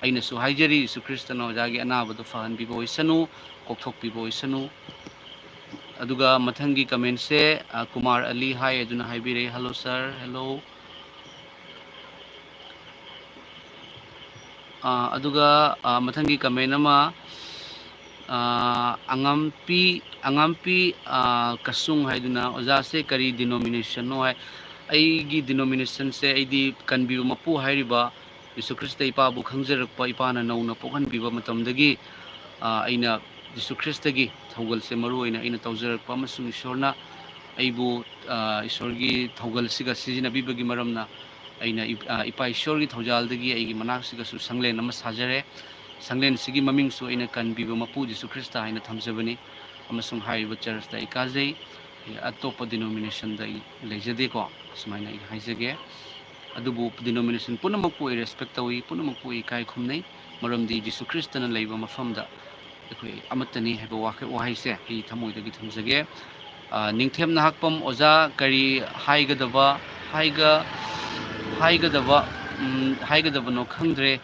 ꯑꯩꯅꯁꯨ ꯍꯥꯏꯖꯔꯤ, ꯖꯤꯁꯨ ꯈ꯭ꯔꯤꯁꯇꯅ ꯑꯣꯖꯥꯒꯤ ꯑꯅꯥꯕꯗꯨ ꯐꯍꯟꯕꯤꯕ ꯑꯣꯏꯁꯅꯨ, ꯀꯣꯛꯊꯣꯛꯄꯤꯕ ꯑꯣꯏꯁꯅꯨ꯫ ꯑꯗꯨꯒ ꯃꯊꯪꯒꯤ ꯀꯃꯦꯟꯁꯦ, ꯑ, ꯀꯨꯃꯥꯔ ꯑꯂꯤ ꯍꯥꯏ ꯑꯗꯨꯅ ꯍꯥꯏꯕꯤꯔꯛꯏ, "Hello sir, hello." ꯑ, ꯑꯗꯨꯒ, ꯑ, ꯃꯊꯪꯒꯤ ꯀꯃꯦꯟ ꯑꯃ, ꯑ, ꯑꯉꯥꯝꯄꯤ, ꯑꯉꯥꯝꯄꯤ, ꯑ, ꯀꯁꯨꯡ ꯍꯥꯏꯗꯨꯅ, "ꯑꯣꯖꯥꯁꯦ ꯀꯔꯤ denominationꯅꯣ?" ꯍꯥꯏ꯫ ꯑꯩꯒꯤ denominationꯁꯦ, ꯑꯩꯗꯤ ꯀꯟꯕꯤꯕ ꯃꯄꯨ ꯍꯥꯏꯔꯤꯕ ꯖꯤꯁꯨ ꯈ꯭ꯔꯤꯁꯇ ꯏꯄꯥꯕꯨ ꯈꯪꯖꯔꯛꯄ, ꯏꯄꯥꯅ ꯅꯧꯅ ꯄꯣꯛꯍꯟꯕꯤꯕ ꯃꯇꯝꯗꯒꯤ, ꯑ, ꯑꯩꯅ ꯖꯤꯁꯨ ꯈ꯭ꯔꯤꯁꯇꯒꯤ ꯊꯧꯒꯜꯁꯦ ꯃꯔꯨ ꯑꯣꯏꯅ ꯑꯩꯅ ꯇꯧꯖꯔꯛꯄ, ꯑꯃꯁꯨꯡ ꯏꯁꯣꯔꯅ ꯑꯩꯕꯨ, ꯑ, ꯏꯁꯣꯔꯒꯤ ꯊꯧꯒꯜꯁꯤꯒ ꯁꯤꯖꯤꯟꯅꯕꯤꯕꯒꯤ ꯃꯔꯝꯅ ꯑꯩꯅ ꯏꯞ-, ꯑ, ꯏꯄꯥ ꯏꯁꯣꯔꯒꯤ ꯊꯧꯖꯥꯜꯗꯒꯤ ꯑꯩꯒꯤ ꯃꯅꯥꯛꯁꯤꯒꯁꯨ ꯁꯪꯂꯦꯟ ꯑꯃ ꯁꯥꯖꯔꯦ꯫ ꯁꯪꯂꯦꯟꯁꯤꯒꯤ ꯃꯃꯤꯡꯁꯨ ꯑꯩꯅ ꯀꯟꯕꯤꯕ ꯃꯄꯨ ꯖꯤꯁꯨ ꯈ꯭ꯔꯤꯁꯇ ꯍꯥꯏꯅ ꯊꯝꯖꯕꯅꯤ꯫ ꯑꯃꯁꯨꯡ ꯍꯥꯏꯔꯤꯕ ꯆꯔꯆꯇ ꯑꯩ ꯀꯥꯖꯩ꯫ ꯑꯇꯣꯞꯄ denominationꯗ ꯑꯩ ꯂꯩꯖꯗꯦꯀꯣ꯫ ꯑꯁꯨꯃꯥꯏꯅ ꯑꯩ ꯍꯥꯏꯖꯒꯦ꯫ ꯑꯗꯨꯕꯨ denomination ꯄꯨꯝꯅꯃꯛꯄꯨ ꯑꯩ respect ꯇꯧꯏ, ꯄꯨꯝꯅꯃꯛꯄꯨ ꯑꯩ ꯏꯀꯥꯏ ꯈꯨꯝꯅꯩ꯫ ꯃꯔꯝꯗꯤ ꯖꯤꯁꯨ ꯈ꯭ꯔꯤꯁꯇꯅ ꯂꯩꯕ ꯃꯐꯝꯗ ꯑꯩꯈꯣꯏ ꯑꯃꯠꯇꯅꯤ ꯍꯥꯏꯕ ꯋꯥꯈ-, ꯋꯥꯍꯩꯁꯦ ꯑꯩ ꯊꯃꯣꯏꯗꯒꯤ ꯊꯝꯖꯒꯦ꯫ ꯑ, ꯅꯤꯡꯊꯦꯝ ꯅꯍꯥꯛꯄꯝ ꯑꯣꯖꯥ, ꯀꯔꯤ ꯍꯥꯏꯒꯗꯕ, ꯍꯥꯏꯒ-, ꯍꯥꯏꯒꯗꯕ, ꯎꯝ, ꯍꯥꯏꯒꯗꯕꯅꯣ ꯈꯪꯗ꯭ꯔꯦ꯫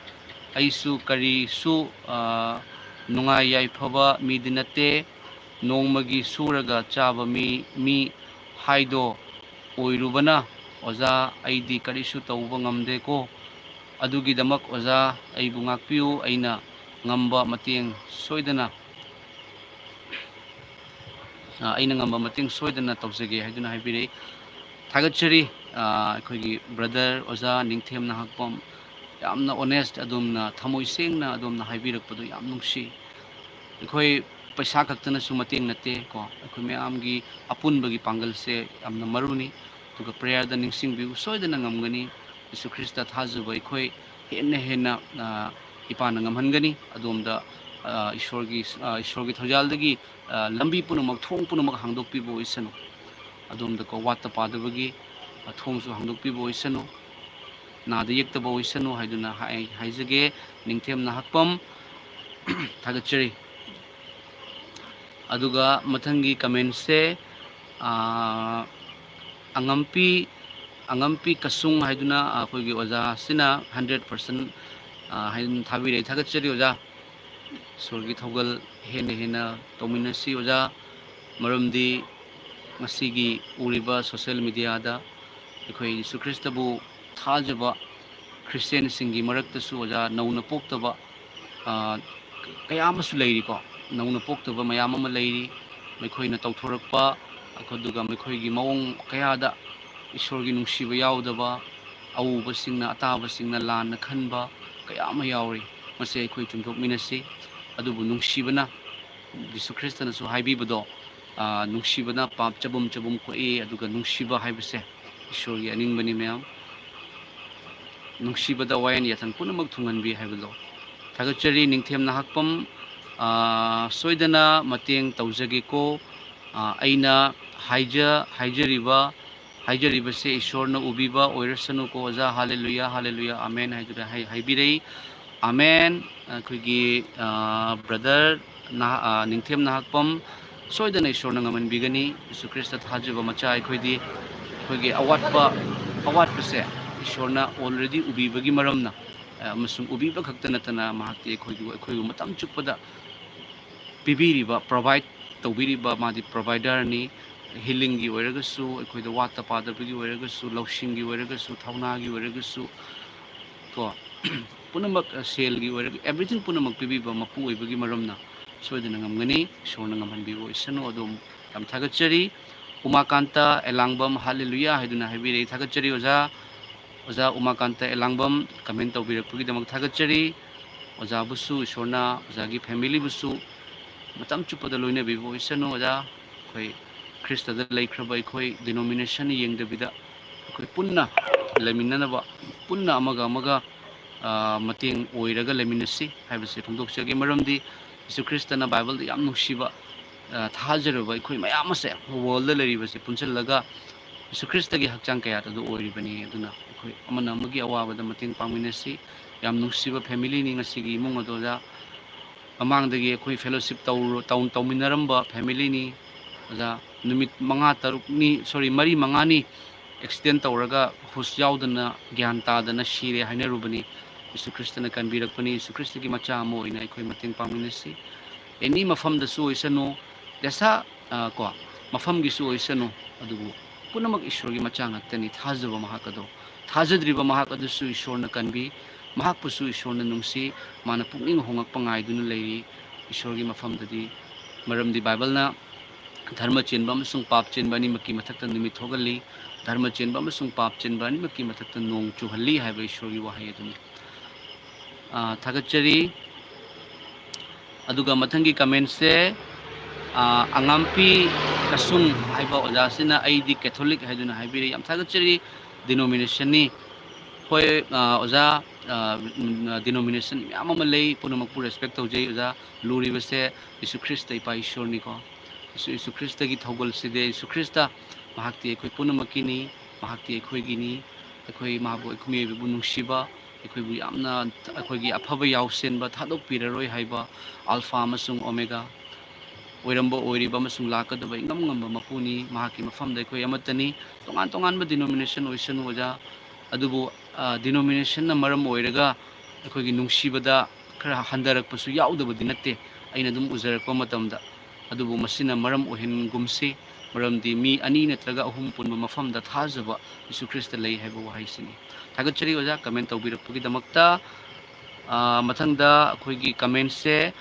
ꯑꯩꯁꯨ ꯀꯔꯤꯁꯨ, ꯑ, ꯅꯨꯡꯉꯥꯏ ꯌꯥꯏꯐꯕ ꯃꯤꯗꯤ ꯅꯠꯇꯦ꯫ ꯅꯣꯡꯃꯒꯤ ꯁꯨꯔꯒ ꯆꯥꯕ ꯃꯤ, ꯃꯤ ꯍꯥꯏꯗꯣ ꯑꯣꯏꯔꯨꯕꯅ, ꯑꯣꯖꯥ, ꯑꯩꯗꯤ ꯀꯔꯤꯁꯨ ꯇꯧꯕ ꯉꯝꯗꯦꯀꯣ꯫ ꯑꯗꯨꯒꯤꯗꯃꯛ ꯑꯣꯖꯥ, ꯑꯩꯕꯨ ꯉꯥꯛꯄꯤꯌꯨ꯫ ꯑꯩꯅ ꯉꯝꯕ ꯃꯇꯦꯡ ꯁꯣꯏꯗꯅ, ꯑ, ꯑꯩꯅ ꯉꯝꯕ ꯃꯇꯦꯡ ꯁꯣꯏꯗꯅ ꯇꯧꯖꯒꯦ ꯍꯥꯏꯗꯨꯅ ꯍꯥꯏꯕꯤꯔꯛꯏ꯫ ꯊꯥꯒꯠꯆꯔꯤ, ꯑ, ꯑꯩꯈꯣꯏꯒꯤ brother ꯑꯣꯖꯥ ꯅꯤꯡꯊꯦꯝ ꯅꯍꯥꯛꯄꯝ꯫ ꯌꯥꯝꯅ honest, ꯑꯗꯣꯝꯅ ꯊꯃꯣꯏ ꯁꯦꯡꯅ ꯑꯗꯣꯝꯅ ꯍꯥꯏꯕꯤꯔꯛꯄꯗꯨ ꯌꯥꯝ ꯅꯨꯡꯁꯤ꯫ ꯑꯩꯈꯣꯏ ꯄꯩꯁꯥ ꯈꯛꯇꯅꯁꯨ ꯃꯇꯦꯡ ꯅꯠꯇꯦ ꯀꯣ, ꯑꯩꯈꯣꯏ ꯃꯌꯥꯝꯒꯤ ꯑꯄꯨꯟꯕꯒꯤ ꯄꯥꯡꯒꯜꯁꯦ ꯌꯥꯝꯅ ꯃꯔꯨꯅꯤ꯫ ꯑꯗꯨꯒ prayerꯗ ꯅꯤꯡꯁꯤꯡꯕꯤꯌꯨ, ꯁꯣꯏꯗꯅ ꯉꯝꯒꯅꯤ꯫ ꯖꯤꯁꯨ ꯈ꯭ꯔꯤꯁꯇ ꯊꯥꯖꯕ ꯑꯩꯈꯣꯏ ꯍꯦꯟꯅ ꯍꯦꯟꯅ, ꯑ, ꯏꯄꯥꯅ ꯉꯝꯍꯟꯒꯅꯤ꯫ ꯑꯗꯣꯝꯗ, ꯑ, ꯏꯁꯣꯔꯒꯤ, ꯑ, ꯏꯁꯣꯔꯒꯤ ꯊꯧꯖꯥꯜꯗꯒꯤ, ꯑ, ꯂꯝꯕꯤ ꯄꯨꯝꯅꯃꯛ, ꯊꯣꯡ ꯄꯨꯝꯅꯃꯛ ꯍꯥꯡꯗꯣꯛꯄꯤꯕ ꯑꯣꯏꯁꯅꯨ꯫ ꯑꯗꯣꯝꯗꯀꯣ ꯋꯥꯠꯇ ꯄꯥꯗꯕꯒꯤ, ꯑ, ꯊꯣꯡꯁꯨ ꯍꯥꯡꯗꯣꯛꯄꯤꯕ ꯑꯣꯏꯁꯅꯨ꯫ ꯅꯥꯗ ꯌꯦꯛꯇꯕ ꯑꯣꯏꯁꯅꯨ ꯍꯥꯏꯗꯨꯅ ꯍꯥꯏ-, ꯍꯥꯏꯖꯒꯦ꯫ ꯅꯤꯡꯊꯦꯝ ꯅꯍꯥꯛꯄꯝ, ꯊꯥꯒꯠꯆꯔꯤ꯫ ꯑꯗꯨꯒ ꯃꯊꯪꯒꯤ commentꯁꯦ, ꯑꯥ, ꯑꯉꯝꯄꯤ, ꯑꯉꯝꯄꯤ ꯀꯁꯨꯡ ꯍꯥꯏꯗꯨꯅ ꯑꯩꯈꯣꯏꯒꯤ ꯑꯣꯖꯥꯁꯤꯅ hundred percent, ꯑꯥ, ꯍꯥꯏꯗꯨꯅ ꯊꯥꯕꯤꯔꯛꯏ꯫ ꯊꯥꯒꯠꯆꯔꯤ ꯑꯣꯖꯥ꯫ ꯏꯁꯣꯔꯒꯤ ꯊꯧꯒꯜ ꯍꯦꯟꯅ ꯍꯦꯟꯅ ꯇꯧꯃꯤꯟꯅꯁꯤ ꯑꯣꯖꯥ꯫ ꯃꯔꯝꯗꯤ ꯉꯁꯤꯒꯤ ꯎꯔꯤꯕ social mediaꯗ ꯑꯩꯈꯣꯏ ꯖꯤꯁꯨ ꯈ꯭ꯔꯤꯁꯇꯕꯨ ꯊꯥꯖꯕ ꯈ꯭ꯔꯤꯁꯇꯤꯌꯥꯟꯁꯤꯡꯒꯤ ꯃꯔꯛꯇꯁꯨ ꯑꯣꯖꯥ ꯅꯧꯅ ꯄꯣꯛꯇꯕ, ꯑ, ꯀꯌꯥ ꯑꯃꯁꯨ ꯂꯩꯔꯤꯀꯣ꯫ ꯅꯧꯅ ꯄꯣꯛꯇꯕ ꯃꯌꯥꯝ ꯑꯃ ꯂꯩꯔꯤ꯫ ꯃꯈꯣꯏꯅ ꯇꯧꯊꯣꯔꯛꯄ, ꯑꯗꯨꯒ ꯃꯈꯣꯏꯒꯤ ꯃꯑꯣꯡ ꯀꯌꯥꯗ ꯏꯁꯣꯔꯒꯤ ꯅꯨꯡꯁꯤꯕ ꯌꯥꯎꯗꯕ, ꯑꯎꯕꯁꯤꯡꯅ, ꯑꯇꯥꯕꯁꯤꯡꯅ ꯂꯥꯟꯅ ꯈꯟꯕ ꯀꯌꯥ ꯑꯃ ꯌꯥꯎꯔꯤ꯫ ꯃꯁꯤ ꯑꯩꯈꯣꯏ ꯆꯨꯝꯊꯣꯛꯃꯤꯟꯅꯁꯤ꯫ ꯑꯗꯨꯕꯨ ꯅꯨꯡꯁꯤꯕꯅ, ꯖꯤꯁꯨ ꯈ꯭ꯔꯤꯁꯇꯅꯁꯨ ꯍꯥꯏꯕꯤꯕꯗꯣ, ꯑ, ꯅꯨꯡꯁꯤꯕꯅ ꯄꯥꯞ ꯆꯕꯨꯝ ꯆꯕꯨꯝ ꯀꯣꯛꯏ, ꯑꯗꯨꯒ ꯅꯨꯡꯁꯤꯕ ꯍꯥꯏꯕꯁꯦ ꯏꯁꯣꯔꯒꯤ ꯑꯅꯤꯡꯕꯅꯤ ꯃꯌꯥꯝ꯫ ꯅꯨꯡꯁꯤꯕꯗ ꯋꯥꯌꯦꯜ ꯌꯥꯊꯪ ꯄꯨꯝꯅꯃꯛ ꯊꯨꯡꯍꯟꯕꯤ ꯍꯥꯏꯕꯗꯣ꯫ ꯊꯥꯒꯠꯆꯔꯤ꯫ ꯅꯤꯡꯊꯦꯝ ꯅꯍꯥꯛꯄꯝ, ꯑ, ꯁꯣꯏꯗꯅ ꯃꯇꯦꯡ ꯇꯧꯖꯒꯦꯀꯣ꯫ ꯑ, ꯑꯩꯅ ꯍꯥꯏꯖ-, ꯍꯥꯏꯖꯔꯤꯕ, ꯍꯥꯏꯖꯔꯤꯕꯁꯦ ꯏꯁꯣꯔꯅ ꯎꯕꯤꯕ ꯑꯣꯏꯔꯁꯅꯨꯀꯣ ꯑꯣꯖꯥ꯫ ꯍꯥꯂꯦꯂꯨꯌꯥ, ꯍꯥꯂꯦꯂꯨꯌꯥ, ꯑꯃꯦꯟ ꯍꯥꯏꯗꯨꯅ ꯍꯥꯏ-, ꯍꯥꯏꯕꯤꯔꯛꯏ꯫ ꯑꯃꯦꯟ꯫ ꯑꯩꯈꯣꯏꯒꯤ, ꯑ, brother ꯅꯍꯥ-, ꯑ, ꯅꯤꯡꯊꯦꯝ ꯅꯍꯥꯛꯄꯝ, ꯁꯣꯏꯗꯅ ꯏꯁꯣꯔꯅ ꯉꯝꯍꯟꯕꯤꯒꯅꯤ꯫ ꯌꯤꯁꯨ ꯈ꯭ꯔꯤꯁꯇ ꯊꯥꯖꯕ ꯃꯆꯥ ꯑꯩꯈꯣꯏꯗꯤ, ꯑꯩꯈꯣꯏꯒꯤ ꯑꯋꯥꯠꯄ, ꯑꯋꯥꯠꯄꯁꯦ ꯏꯁꯣꯔꯅ already ꯎꯕꯤꯕꯒꯤ ꯃꯔꯝꯅ, ꯑ, ꯑꯃꯁꯨꯡ ꯎꯕꯤꯕ ꯈꯛꯇ ꯅꯠꯇꯅ ꯃꯍꯥꯛꯇꯤ ꯑꯩꯈꯣꯏꯒꯤ, ꯑꯩꯈꯣꯏꯕꯨ ꯃꯇꯝ ꯆꯨꯞꯄꯗ ꯄꯤꯕꯤꯔꯤꯕ, provide ꯇꯧꯕꯤꯔꯤꯕ, ꯃꯥꯗꯤ providerꯅꯤ꯫ Healingꯒꯤ ꯑꯣꯏꯔꯒꯁꯨ, ꯑꯩꯈꯣꯏꯗ ꯋꯥꯠꯇ ꯄꯥꯗꯕꯒꯤ ꯑꯣꯏꯔꯒꯁꯨ, ꯂꯧꯁꯤꯡꯒꯤ ꯑꯣꯏꯔꯒꯁꯨ, ꯊꯧꯅꯥꯒꯤ ꯑꯣꯏꯔꯒꯁꯨ, ꯀꯣ, ꯄꯨꯝꯅꯃꯛ, ꯑ, ꯁꯦꯜꯒꯤ ꯑꯣꯏꯔꯒ everything ꯄꯨꯝꯅꯃꯛ ꯄꯤꯕꯤꯕ ꯃꯄꯨ ꯑꯣꯏꯕꯒꯤ ꯃꯔꯝꯅ ꯁꯣꯏꯗꯅ ꯉꯝꯒꯅꯤ꯫ ꯏꯁꯣꯔꯅ ꯉꯝꯍꯟꯕꯤꯕ ꯑꯣꯏꯁꯅꯨ꯫ ꯑꯗꯣꯝ ꯌꯥꯝ ꯊꯥꯒꯠꯆꯔꯤ꯫ ꯎꯃꯥꯀꯥꯟꯇ ꯑꯦꯂꯥꯡꯕꯝ, ꯍꯥꯂꯦꯂꯨꯌꯥ ꯍꯥꯏꯗꯨꯅ ꯍꯥꯏꯕꯤꯔꯛꯏ꯫ ꯊꯥꯒꯠꯆꯔꯤ ꯑꯣꯖꯥ꯫ ꯑꯣꯖꯥ ꯎꯃꯥꯀꯥꯟꯇ ꯑꯦꯂꯥꯡꯕꯝ comment ꯇꯧꯕꯤꯔꯛꯄꯒꯤꯗꯃꯛ ꯊꯥꯒꯠꯆꯔꯤ꯫ ꯑꯣꯖꯥꯕꯨꯁꯨ ꯏꯁꯣꯔꯅ ꯑꯣꯖꯥꯒꯤ familyꯕꯨꯁꯨ ꯃꯇꯝ ꯆꯨꯞꯄꯗ ꯂꯣꯏꯅꯕꯤꯕ ꯑꯣꯏꯁꯅꯨ ꯑꯣꯖꯥ꯫ ꯑꯩꯈꯣꯏ ꯈ꯭ꯔꯤꯁꯇꯗ ꯂꯩꯈ꯭ꯔꯕ ꯑꯩꯈꯣꯏ denomination ꯌꯦꯡꯗꯕꯤꯗ ꯑꯩꯈꯣꯏ ꯄꯨꯟꯅ ꯂꯩꯃꯤꯟꯅꯅꯕ, ꯄꯨꯟꯅ ꯑꯃꯒ ꯑꯃꯒ, ꯑ, ꯃꯇꯦꯡ ꯑꯣꯏꯔꯒ ꯂꯩꯃꯤꯟꯅꯁꯤ ꯍꯥꯏꯕꯁꯦ ꯐꯣꯡꯗꯣꯛꯆꯒꯦ꯫ ꯃꯔꯝꯗꯤ ꯌꯤꯁꯨ ꯈ꯭ꯔꯤꯁꯇꯅ Bibleꯗ ꯌꯥꯝ ꯅꯨꯡꯁꯤꯕ, ꯑ, ꯊꯥꯖꯔꯕ ꯑꯩꯈꯣꯏ ꯃꯌꯥꯝ ꯑꯁꯦ worldꯗ ꯂꯩꯔꯤꯕꯁꯦ ꯄꯨꯟꯁꯤꯜꯂꯒ ꯌꯤꯁꯨ ꯈ꯭ꯔꯤꯁꯇꯒꯤ ꯍꯛꯆꯥꯡ ꯀꯌꯥꯠ ꯑꯗꯨ ꯑꯣꯏꯔꯤꯕꯅꯤ꯫ ꯑꯗꯨꯅ ꯑꯩꯈꯣꯏ ꯑꯃꯅ ꯑꯃꯒꯤ ꯑꯋꯥꯕꯗ ꯃꯇꯦꯡ ꯄꯥꯡꯃꯤꯟꯅꯁꯤ꯫ ꯌꯥꯝ ꯅꯨꯡꯁꯤꯕ familyꯅꯤ ꯉꯁꯤꯒꯤ ꯏꯃꯨꯡ ꯑꯗꯨ ꯑꯣꯖꯥ꯫ ꯃꯃꯥꯡꯗꯒꯤ ꯑꯩꯈꯣꯏ fellowship ꯇꯧꯔꯨ-, ꯇꯧ-, ꯇꯧꯃꯤꯟꯅꯔꯝꯕ familyꯅꯤ꯫ ꯑꯣꯖꯥ, ꯅꯨꯃꯤꯠ ꯃꯉꯥ ꯇꯔꯨꯛꯅꯤ, sorry, ꯃꯔꯤ ꯃꯉꯥꯅꯤ accident ꯇꯧꯔꯒ ꯍꯨꯁ ꯌꯥꯎꯗꯅ, ꯒ꯭ꯌꯥꯟ ꯇꯥꯗꯅ ꯁꯤꯔꯦ ꯍꯥꯏꯅꯔꯨꯕꯅꯤ꯫ ꯌꯤꯁꯨ ꯈ꯭ꯔꯤꯁꯇꯅ ꯀꯟꯕꯤꯔꯛꯄꯅꯤ꯫ ꯌꯤꯁꯨ ꯈ꯭ꯔꯤꯁꯇꯒꯤ ꯃꯆꯥ ꯑꯃ ꯑꯣꯏꯅ ꯑꯩꯈꯣꯏ ꯃꯇꯦꯡ ꯄꯥꯡꯃꯤꯟꯅꯁꯤ꯫ Any ꯃꯐꯝꯗꯁꯨ ꯑꯣꯏꯁꯅꯨ, ꯗꯦꯁꯥ, ꯑ, ꯀꯣ, ꯃꯐꯝꯒꯤꯁꯨ ꯑꯣꯏꯁꯅꯨ, ꯑꯗꯨꯕꯨ ꯄꯨꯝꯅꯃꯛ ꯏꯁꯣꯔꯒꯤ ꯃꯆꯥ ꯉꯥꯛꯇꯅꯤ꯫ ꯊꯥꯖꯕ ꯃꯍꯥꯛ ꯑꯗꯣ, ꯊꯥꯖꯗ꯭ꯔꯤꯕ ꯃꯍꯥꯛ ꯑꯗꯨꯁꯨ ꯏꯁꯣꯔꯅ ꯀꯟꯕꯤ, ꯃꯍꯥꯛꯄꯨꯁꯨ ꯏꯁꯣꯔꯅ ꯅꯨꯡꯁꯤ꯫ ꯃꯥꯅ ꯄꯨꯛꯅꯤꯡ ꯍꯣꯡꯂꯛꯄ ꯉꯥꯏꯗꯨꯅ ꯂꯩꯔꯤ ꯏꯁꯣꯔꯒꯤ ꯃꯐꯝꯗꯗꯤ꯫ ꯃꯔꯝꯗꯤ ꯕꯥꯏꯕꯜꯅ ꯙꯔꯃ ꯆꯦꯟꯕ ꯑꯃꯁꯨꯡ ꯄꯥꯞ ꯆꯦꯟꯕ ꯑꯅꯤꯃꯛꯀꯤ ꯃꯊꯛꯇ ꯅꯨꯃꯤꯠ ꯊꯣꯛꯍꯜꯂꯤ, ꯙꯔꯃ ꯆꯦꯟꯕ ꯑꯃꯁꯨꯡ ꯄꯥꯞ ꯆꯦꯟꯕ ꯑꯅꯤꯃꯛꯀꯤ ꯃꯊꯛꯇ ꯅꯣꯡ ꯆꯨꯍꯜꯂꯤ ꯍꯥꯏꯕ ꯏꯁꯣꯔꯒꯤ ꯋꯥꯍꯩ ꯑꯗꯨꯅꯤ꯫ ꯑ, ꯊꯥꯒꯠꯆꯔꯤ꯫ ꯑꯗꯨꯒ ꯃꯊꯪꯒꯤ commentꯁꯦ, ꯑ, ꯑꯉꯥꯝꯄꯤ ꯀꯁꯨꯡ ꯍꯥꯏꯕ ꯑꯣꯖꯥꯁꯤꯅ "ꯑꯩꯗꯤ Catholic" ꯍꯥꯏꯗꯨꯅ ꯍꯥꯏꯕꯤꯔꯦ꯫ ꯌꯥꯝ ꯊꯥꯒꯠꯆꯔꯤ꯫ Denominationꯅꯤ꯫ ꯍꯣꯏ, ꯑ, ꯑꯣꯖꯥ, ꯑ, ꯎꯝ, denomination ꯃꯌꯥꯝ ꯑꯃ ꯂꯩ, ꯄꯨꯝꯅꯃꯛꯄꯨ respect ꯇꯧꯖꯩ ꯑꯣꯖꯥ꯫ ꯂꯨꯔꯤꯕꯁꯦ ꯌꯤꯁꯨ ꯈ꯭ꯔꯤꯁꯇ ꯏꯄꯥ ꯏꯁꯣꯔꯅꯤꯀꯣ꯫ ꯌꯤꯁꯨ, ꯌꯤꯁꯨ ꯈ꯭ꯔꯤꯁꯇꯒꯤ ꯊꯧꯒꯜꯁꯤꯗꯤ ꯌꯤꯁꯨ ꯈ꯭ꯔꯤꯁꯇ, ꯃꯍꯥꯛꯇꯤ ꯑꯩꯈꯣꯏ ꯄꯨꯝꯅꯃꯛꯀꯤꯅꯤ, ꯃꯍꯥꯛꯇꯤ ꯑꯩꯈꯣꯏꯒꯤꯅꯤ, ꯑꯩꯈꯣꯏ ꯃꯍꯥꯛꯄꯨ, ꯑꯩꯈꯣꯏ ꯃꯤꯑꯣꯏꯕꯕꯨ ꯅꯨꯡꯁꯤꯕ, ꯑꯩꯈꯣꯏꯕꯨ ꯌꯥꯝꯅ, ꯑꯩꯈꯣꯏꯒꯤ ꯑꯐꯕ ꯌꯥꯎꯁꯦꯟꯕ ꯊꯥꯗꯣꯛꯄꯤꯔꯔꯣꯏ ꯍꯥꯏꯕ ꯑꯜꯐꯥ ꯑꯃꯁꯨꯡ ꯑꯣꯃꯦꯒꯥ, ꯑꯣꯏꯔꯝꯕ, ꯑꯣꯏꯔꯤꯕ ꯑꯃꯁꯨꯡ ꯂꯥꯛꯀꯗꯕ ꯏꯉꯝ ꯉꯝꯕ ꯃꯄꯨꯅꯤ꯫ ꯃꯍꯥꯛꯀꯤ ꯃꯐꯝꯗ ꯑꯩꯈꯣꯏ ꯑꯃꯠꯇꯅꯤ꯫ ꯇꯣꯉꯥꯟ ꯇꯣꯉꯥꯟꯕ denomination ꯑꯣꯏꯁꯅꯨ ꯑꯣꯖꯥ, ꯑꯗꯨꯕꯨ, ꯑ, denominationꯅ ꯃꯔꯝ ꯑꯣꯏꯔꯒ ꯑꯩꯈꯣꯏꯒꯤ ꯅꯨꯡꯁꯤꯕꯗ ꯈꯔ ꯍꯟꯊꯔꯛꯄꯁꯨ ꯌꯥꯎꯗꯕꯗꯤ ꯅꯠꯇꯦ, ꯑꯩꯅ ꯑꯗꯨꯝ ꯎꯖꯔꯛꯄ ꯃꯇꯝꯗ꯫ ꯑꯗꯨꯕꯨ ꯃꯁꯤꯅ ꯃꯔꯝ ꯑꯣꯏꯍꯟꯒꯨꯝꯁꯤ, ꯃꯔꯝꯗꯤ ꯃꯤ ꯑꯅꯤ ꯅꯠꯇ꯭ꯔꯒ ꯑꯍꯨꯝ ꯄꯨꯟꯕ ꯃꯐꯝꯗ ꯊꯥꯖꯕ ꯌꯤꯁꯨ ꯈ꯭ꯔꯤꯁꯇ ꯂꯩ ꯍꯥꯏꯕ ꯋꯥꯍꯩꯁꯤꯅꯤ꯫ ꯊꯥꯒꯠꯆꯔꯤ ꯑꯣꯖꯥ, comment ꯇꯧꯕꯤꯔꯛꯄꯒꯤꯗꯃꯛꯇ꯫ ꯑ, ꯃꯊꯪꯗ ꯑꯩꯈꯣꯏꯒꯤ commentꯁꯦ,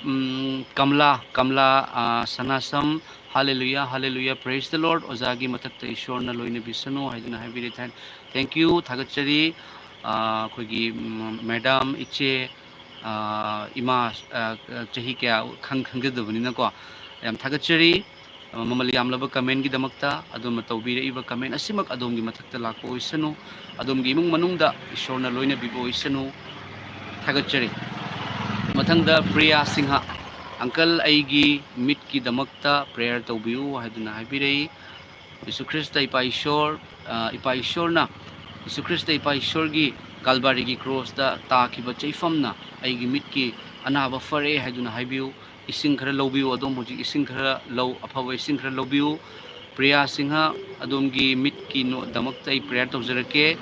ꯎꯝ, ꯀꯃꯂꯥ, ꯀꯃꯂꯥ, ꯑ, ꯁꯅꯥꯁꯝ, "Hallelujah, hallelujah, praise the Lord, ꯑꯣꯖꯥꯒꯤ ꯃꯊꯛꯇ ꯏꯁꯣꯔꯅ ꯂꯣꯏꯅꯕꯤꯁꯅꯨ" ꯍꯥꯏꯗꯨꯅ ꯍꯥꯏꯕꯤꯔꯦ꯫ Thank, thank you, ꯊꯥꯒꯠꯆꯔꯤ꯫ ꯑ, ꯑꯩꯈꯣꯏꯒꯤ, ꯎꯝ, madam, ꯏꯆꯦ, ꯑ, ꯏꯃꯥ, ꯑ, ꯆꯍꯤ ꯀꯌꯥ ꯈꯪ-, ꯈꯪꯖꯗꯕꯅꯤꯅꯀꯣ, ꯌꯥꯝ ꯊꯥꯒꯠꯆꯔꯤ꯫ ꯑ, ꯃꯃꯜ ꯌꯥꯝꯂꯕ commentꯒꯤꯗꯃꯛꯇ꯫ ꯑꯗꯣꯝꯅ ꯇꯧꯕꯤꯔꯛꯏꯕ comment ꯑꯁꯤꯃꯛ ꯑꯗꯣꯝꯒꯤ ꯃꯊꯛꯇ ꯂꯥꯛꯄ ꯑꯣꯏꯁꯅꯨ, ꯑꯗꯣꯝꯒꯤ ꯏꯃꯨꯡ ꯃꯅꯨꯡꯗ ꯏꯁꯣꯔꯅ ꯂꯣꯏꯅꯕꯤꯕ ꯑꯣꯏꯁꯅꯨ꯫ ꯊꯥꯒꯠꯆꯔꯤ꯫ ꯃꯊꯪꯗ ꯄ꯭ꯔꯤꯌꯥ ꯁꯤꯡꯍ, "Uncle, ꯑꯩꯒꯤ ꯃꯤꯠꯀꯤꯗꯃꯛꯇ prayer ꯇꯧꯕꯤꯌꯨ" ꯍꯥꯏꯗꯨꯅ ꯍꯥꯏꯕꯤꯔꯛꯏ꯫ ꯌꯤꯁꯨ ꯈ꯭ꯔꯤꯁꯇ ꯏꯄꯥ ꯏꯁꯣꯔ, ꯑ, ꯏꯄꯥ ꯏꯁꯣꯔꯅ, ꯌꯤꯁꯨ ꯈ꯭ꯔꯤꯁꯇ ꯏꯄꯥ ꯏꯁꯣꯔꯒꯤ ꯀꯥꯜꯕꯥꯔꯤꯒꯤ ꯀ꯭ꯔꯣꯁꯇ ꯇꯥꯈꯤꯕ ꯆꯩꯐꯝꯅ ꯑꯩꯒꯤ ꯃꯤꯠꯀꯤ ꯑꯅꯥꯕ ꯐꯔꯦ ꯍꯥꯏꯗꯨꯅ ꯍꯥꯏꯕꯤꯌꯨ꯫ ꯏꯁꯤꯡ ꯈꯔ ꯂꯧꯕꯤꯌꯨ, ꯑꯗꯣꯝ ꯍꯧꯖꯤꯛ ꯏꯁꯤꯡ ꯈꯔ ꯂꯧ, ꯑꯐꯕ ꯏꯁꯤꯡ ꯈꯔ ꯂꯧꯕꯤꯌꯨ꯫ ꯄ꯭ꯔꯤꯌꯥ ꯁꯤꯡꯍ, ꯑꯗꯣꯝꯒꯤ ꯃꯤꯠꯀꯤ ꯅꯣ-, ꯗꯃꯛꯇ ꯑꯩ prayer ꯇꯧꯖꯔꯛꯀꯦ꯫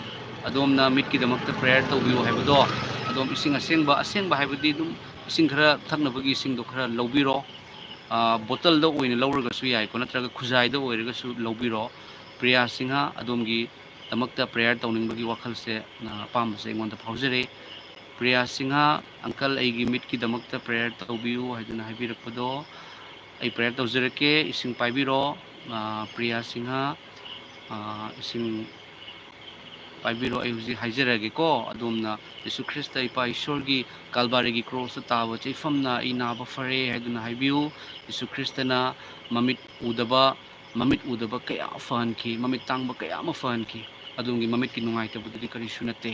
ꯑꯗꯣꯝꯅ ꯃꯤꯠꯀꯤꯗꯃꯛꯇ prayer ꯇꯧꯕꯤꯌꯨ ꯍꯥꯏꯕꯗꯣ, ꯑꯗꯣꯝ ꯏꯁꯤꯡ ꯑꯁꯦꯡꯕ, ꯑꯁꯦꯡꯕ ꯍꯥꯏꯕꯗꯤ ꯑꯗꯨꯝ ꯏꯁꯤꯡ ꯈꯔ, ꯊꯛꯅꯕꯒꯤ ꯏꯁꯤꯡꯗꯣ ꯈꯔ ꯂꯧꯕꯤꯔꯣ꯫ ꯑ, ꯕꯣꯇꯜꯗ ꯑꯣꯏꯅ ꯂꯧꯔꯒꯁꯨ ꯌꯥꯏꯀꯣ, ꯅꯠꯇ꯭ꯔꯒ ꯈꯨꯖꯥꯏꯗ ꯑꯣꯏꯔꯒꯁꯨ ꯂꯧꯕꯤꯔꯣ꯫ ꯄ꯭ꯔꯤꯌꯥ ꯁꯤꯡꯍ, ꯑꯗꯣꯝꯒꯤ ꯗꯃꯛꯇ prayer ꯇꯧꯅꯤꯡꯕꯒꯤ ꯋꯥꯈꯜꯁꯦ, ꯑ, ꯑꯄꯥꯝꯕꯁꯦ ꯑꯩꯉꯣꯟꯗ ꯐꯥꯎꯖꯔꯦ꯫ ꯄ꯭ꯔꯤꯌꯥ ꯁꯤꯡꯍ, "Uncle, ꯑꯩꯒꯤ ꯃꯤꯠꯀꯤꯗꯃꯛꯇ prayer ꯇꯧꯕꯤꯌꯨ" ꯍꯥꯏꯗꯨꯅ ꯍꯥꯏꯕꯤꯔꯛꯄꯗꯣ, ꯑꯩ prayer ꯇꯧꯖꯔꯛꯀꯦ꯫ ꯏꯁꯤꯡ ꯄꯥꯏꯕꯤꯔꯣ꯫ ꯑ, ꯄ꯭ꯔꯤꯌꯥ ꯁꯤꯡꯍ, ꯑ, ꯏꯁꯤꯡ ꯄꯥꯏꯕꯤꯔꯣ꯫ ꯑꯩ ꯍꯧꯖꯤꯛ ꯍꯥꯏꯖꯔꯛꯑꯒꯦꯀꯣ꯫ ꯑꯗꯣꯝꯅ, "ꯌꯤꯁꯨ ꯈ꯭ꯔꯤꯁꯇ ꯏꯄꯥ ꯏꯁꯣꯔꯒꯤ ꯀꯥꯜꯕꯥꯔꯤꯒꯤ ꯀ꯭ꯔꯣꯁꯇ ꯇꯥꯕ ꯆꯩꯐꯝꯅ ꯑꯩ ꯅꯥꯕ ꯐꯔꯦ" ꯍꯥꯏꯗꯨꯅ ꯍꯥꯏꯕꯤꯌꯨ꯫ ꯌꯤꯁꯨ ꯈ꯭ꯔꯤꯁꯇꯅ ꯃꯃꯤꯠ ꯎꯗꯕ, ꯃꯃꯤꯠ ꯎꯗꯕ ꯀꯌꯥ ꯐꯍꯟꯈꯤ, ꯃꯃꯤꯠ ꯇꯥꯡꯕ ꯀꯌꯥ ꯑꯃ ꯐꯍꯟꯈꯤ꯫ ꯑꯗꯣꯝꯒꯤ ꯃꯃꯤꯠꯀꯤ ꯅꯨꯡꯉꯥꯏꯇꯕꯗꯨꯗꯤ ꯀꯔꯤꯁꯨ ꯅꯠꯇꯦ꯫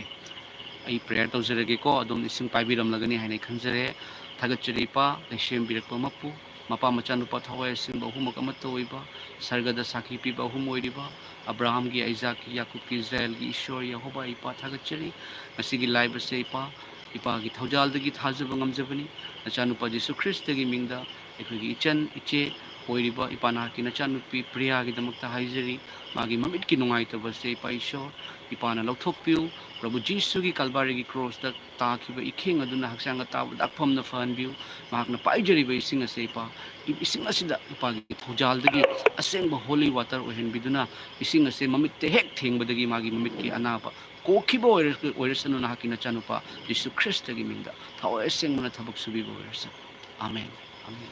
ꯑꯩ prayer ꯇꯧꯖꯔꯒꯦꯀꯣ, ꯑꯗꯣꯝ ꯏꯁꯤꯡ ꯄꯥꯏꯕꯤꯔꯝꯂꯒꯅꯤ ꯍꯥꯏꯅ ꯑꯩ ꯈꯟꯖꯔꯦ꯫ ꯊꯥꯒꯠꯆꯔꯤ ꯏꯄꯥ, ꯂꯩꯁꯦꯝꯕꯤꯔꯛꯄ ꯃꯄꯨ, ꯃꯄꯥ ꯃꯆꯥꯅꯨꯄꯥ ꯊꯋꯥꯏ ꯑꯁꯦꯡꯕ ꯑꯍꯨꯝꯃꯛ ꯑꯃꯠꯇ ꯑꯣꯏꯕ, ꯁꯔꯒꯗ ꯁꯥꯈꯤ ꯄꯤꯕ ꯑꯍꯨꯝ ꯑꯣꯏꯔꯤꯕ, ꯑꯕ꯭ꯔꯥꯍꯥꯝꯒꯤ, ꯑꯥꯏꯖꯥꯛꯀꯤ, ꯌꯥꯀꯨꯕꯀꯤ, ꯏꯁꯔꯥꯌꯦꯜꯒꯤ ꯏꯁꯣꯔ ꯌꯦꯍꯣꯕꯥ ꯏꯄꯥ ꯊꯥꯒꯠꯆꯔꯤ꯫ ꯉꯁꯤꯒꯤ live ꯑꯁꯦ ꯏꯄꯥ, ꯏꯄꯥꯒꯤ ꯊꯧꯖꯥꯜꯗꯒꯤ ꯊꯥꯖꯕ ꯉꯝꯖꯕꯅꯤ꯫ ꯅꯆꯥꯅꯨꯄꯥ ꯖꯤꯁꯨ ꯈ꯭ꯔꯤꯁꯇꯒꯤ ꯃꯤꯡꯗ ꯑꯩꯈꯣꯏꯒꯤ ꯏꯆꯟ ꯏꯆꯦ ꯑꯣꯏꯔꯤꯕ ꯏꯄꯥ ꯅꯍꯥꯛꯀꯤ ꯅꯆꯥꯅꯨꯄꯤ ꯄ꯭ꯔꯤꯌꯥꯒꯤꯗꯃꯛꯇ ꯍꯥꯏꯖꯔꯤ꯫ ꯃꯥꯒꯤ ꯃꯃꯤꯠꯀꯤ ꯅꯨꯡꯉꯥꯏꯇꯕꯁꯦ ꯏꯄꯥ ꯏꯁꯣꯔ, ꯏꯄꯥꯅ ꯂꯧꯊꯣꯛꯄꯤꯌꯨ꯫ ꯄ꯭ꯔꯚꯨ ꯖꯤꯁꯨꯒꯤ ꯀꯜꯕꯥꯔꯤꯒꯤ ꯀ꯭ꯔꯣꯁꯇ ꯇꯥꯈꯤꯕ ꯏꯈꯦꯡ ꯑꯗꯨꯅ ꯍꯛꯆꯥꯡ ꯑꯇꯥꯕ ꯗꯥꯛꯐꯝꯅ ꯐꯍꯟꯕꯤꯌꯨ꯫ ꯃꯍꯥꯛꯅ ꯄꯥꯏꯖꯔꯤꯕ ꯏꯁꯤꯡ ꯑꯁꯦ ꯏꯄꯥ, ꯏꯁꯤꯡ ꯑꯁꯤꯗ ꯏꯄꯥꯒꯤ ꯊꯧꯖꯥꯜꯗꯒꯤ ꯑꯁꯦꯡꯕ holy water ꯑꯣꯏꯍꯟꯕꯤꯗꯨꯅ, ꯏꯁꯤꯡ ꯑꯁꯦ ꯃꯃꯤꯠꯇ ꯍꯦꯛ ꯊꯦꯡꯕꯗꯒꯤ ꯃꯥꯒꯤ ꯃꯃꯤꯠꯀꯤ ꯑꯅꯥꯕ ꯀꯣꯛꯈꯤꯕ ꯑꯣꯏꯔ-, ꯑꯣꯏꯔꯁꯅꯨ꯫ ꯅꯍꯥꯛꯀꯤ ꯅꯆꯥꯅꯨꯄꯥ ꯖꯤꯁꯨ ꯈ꯭ꯔꯤꯁꯇꯒꯤ ꯃꯤꯡꯗ ꯊꯋꯥꯏ ꯑꯁꯦꯡꯕꯅ ꯊꯕꯛ ꯁꯨꯕꯤꯕ ꯑꯣꯏꯔꯁꯅꯨ꯫ ꯑꯥꯃꯦꯟ꯫ ꯑꯥꯃꯦꯟ꯫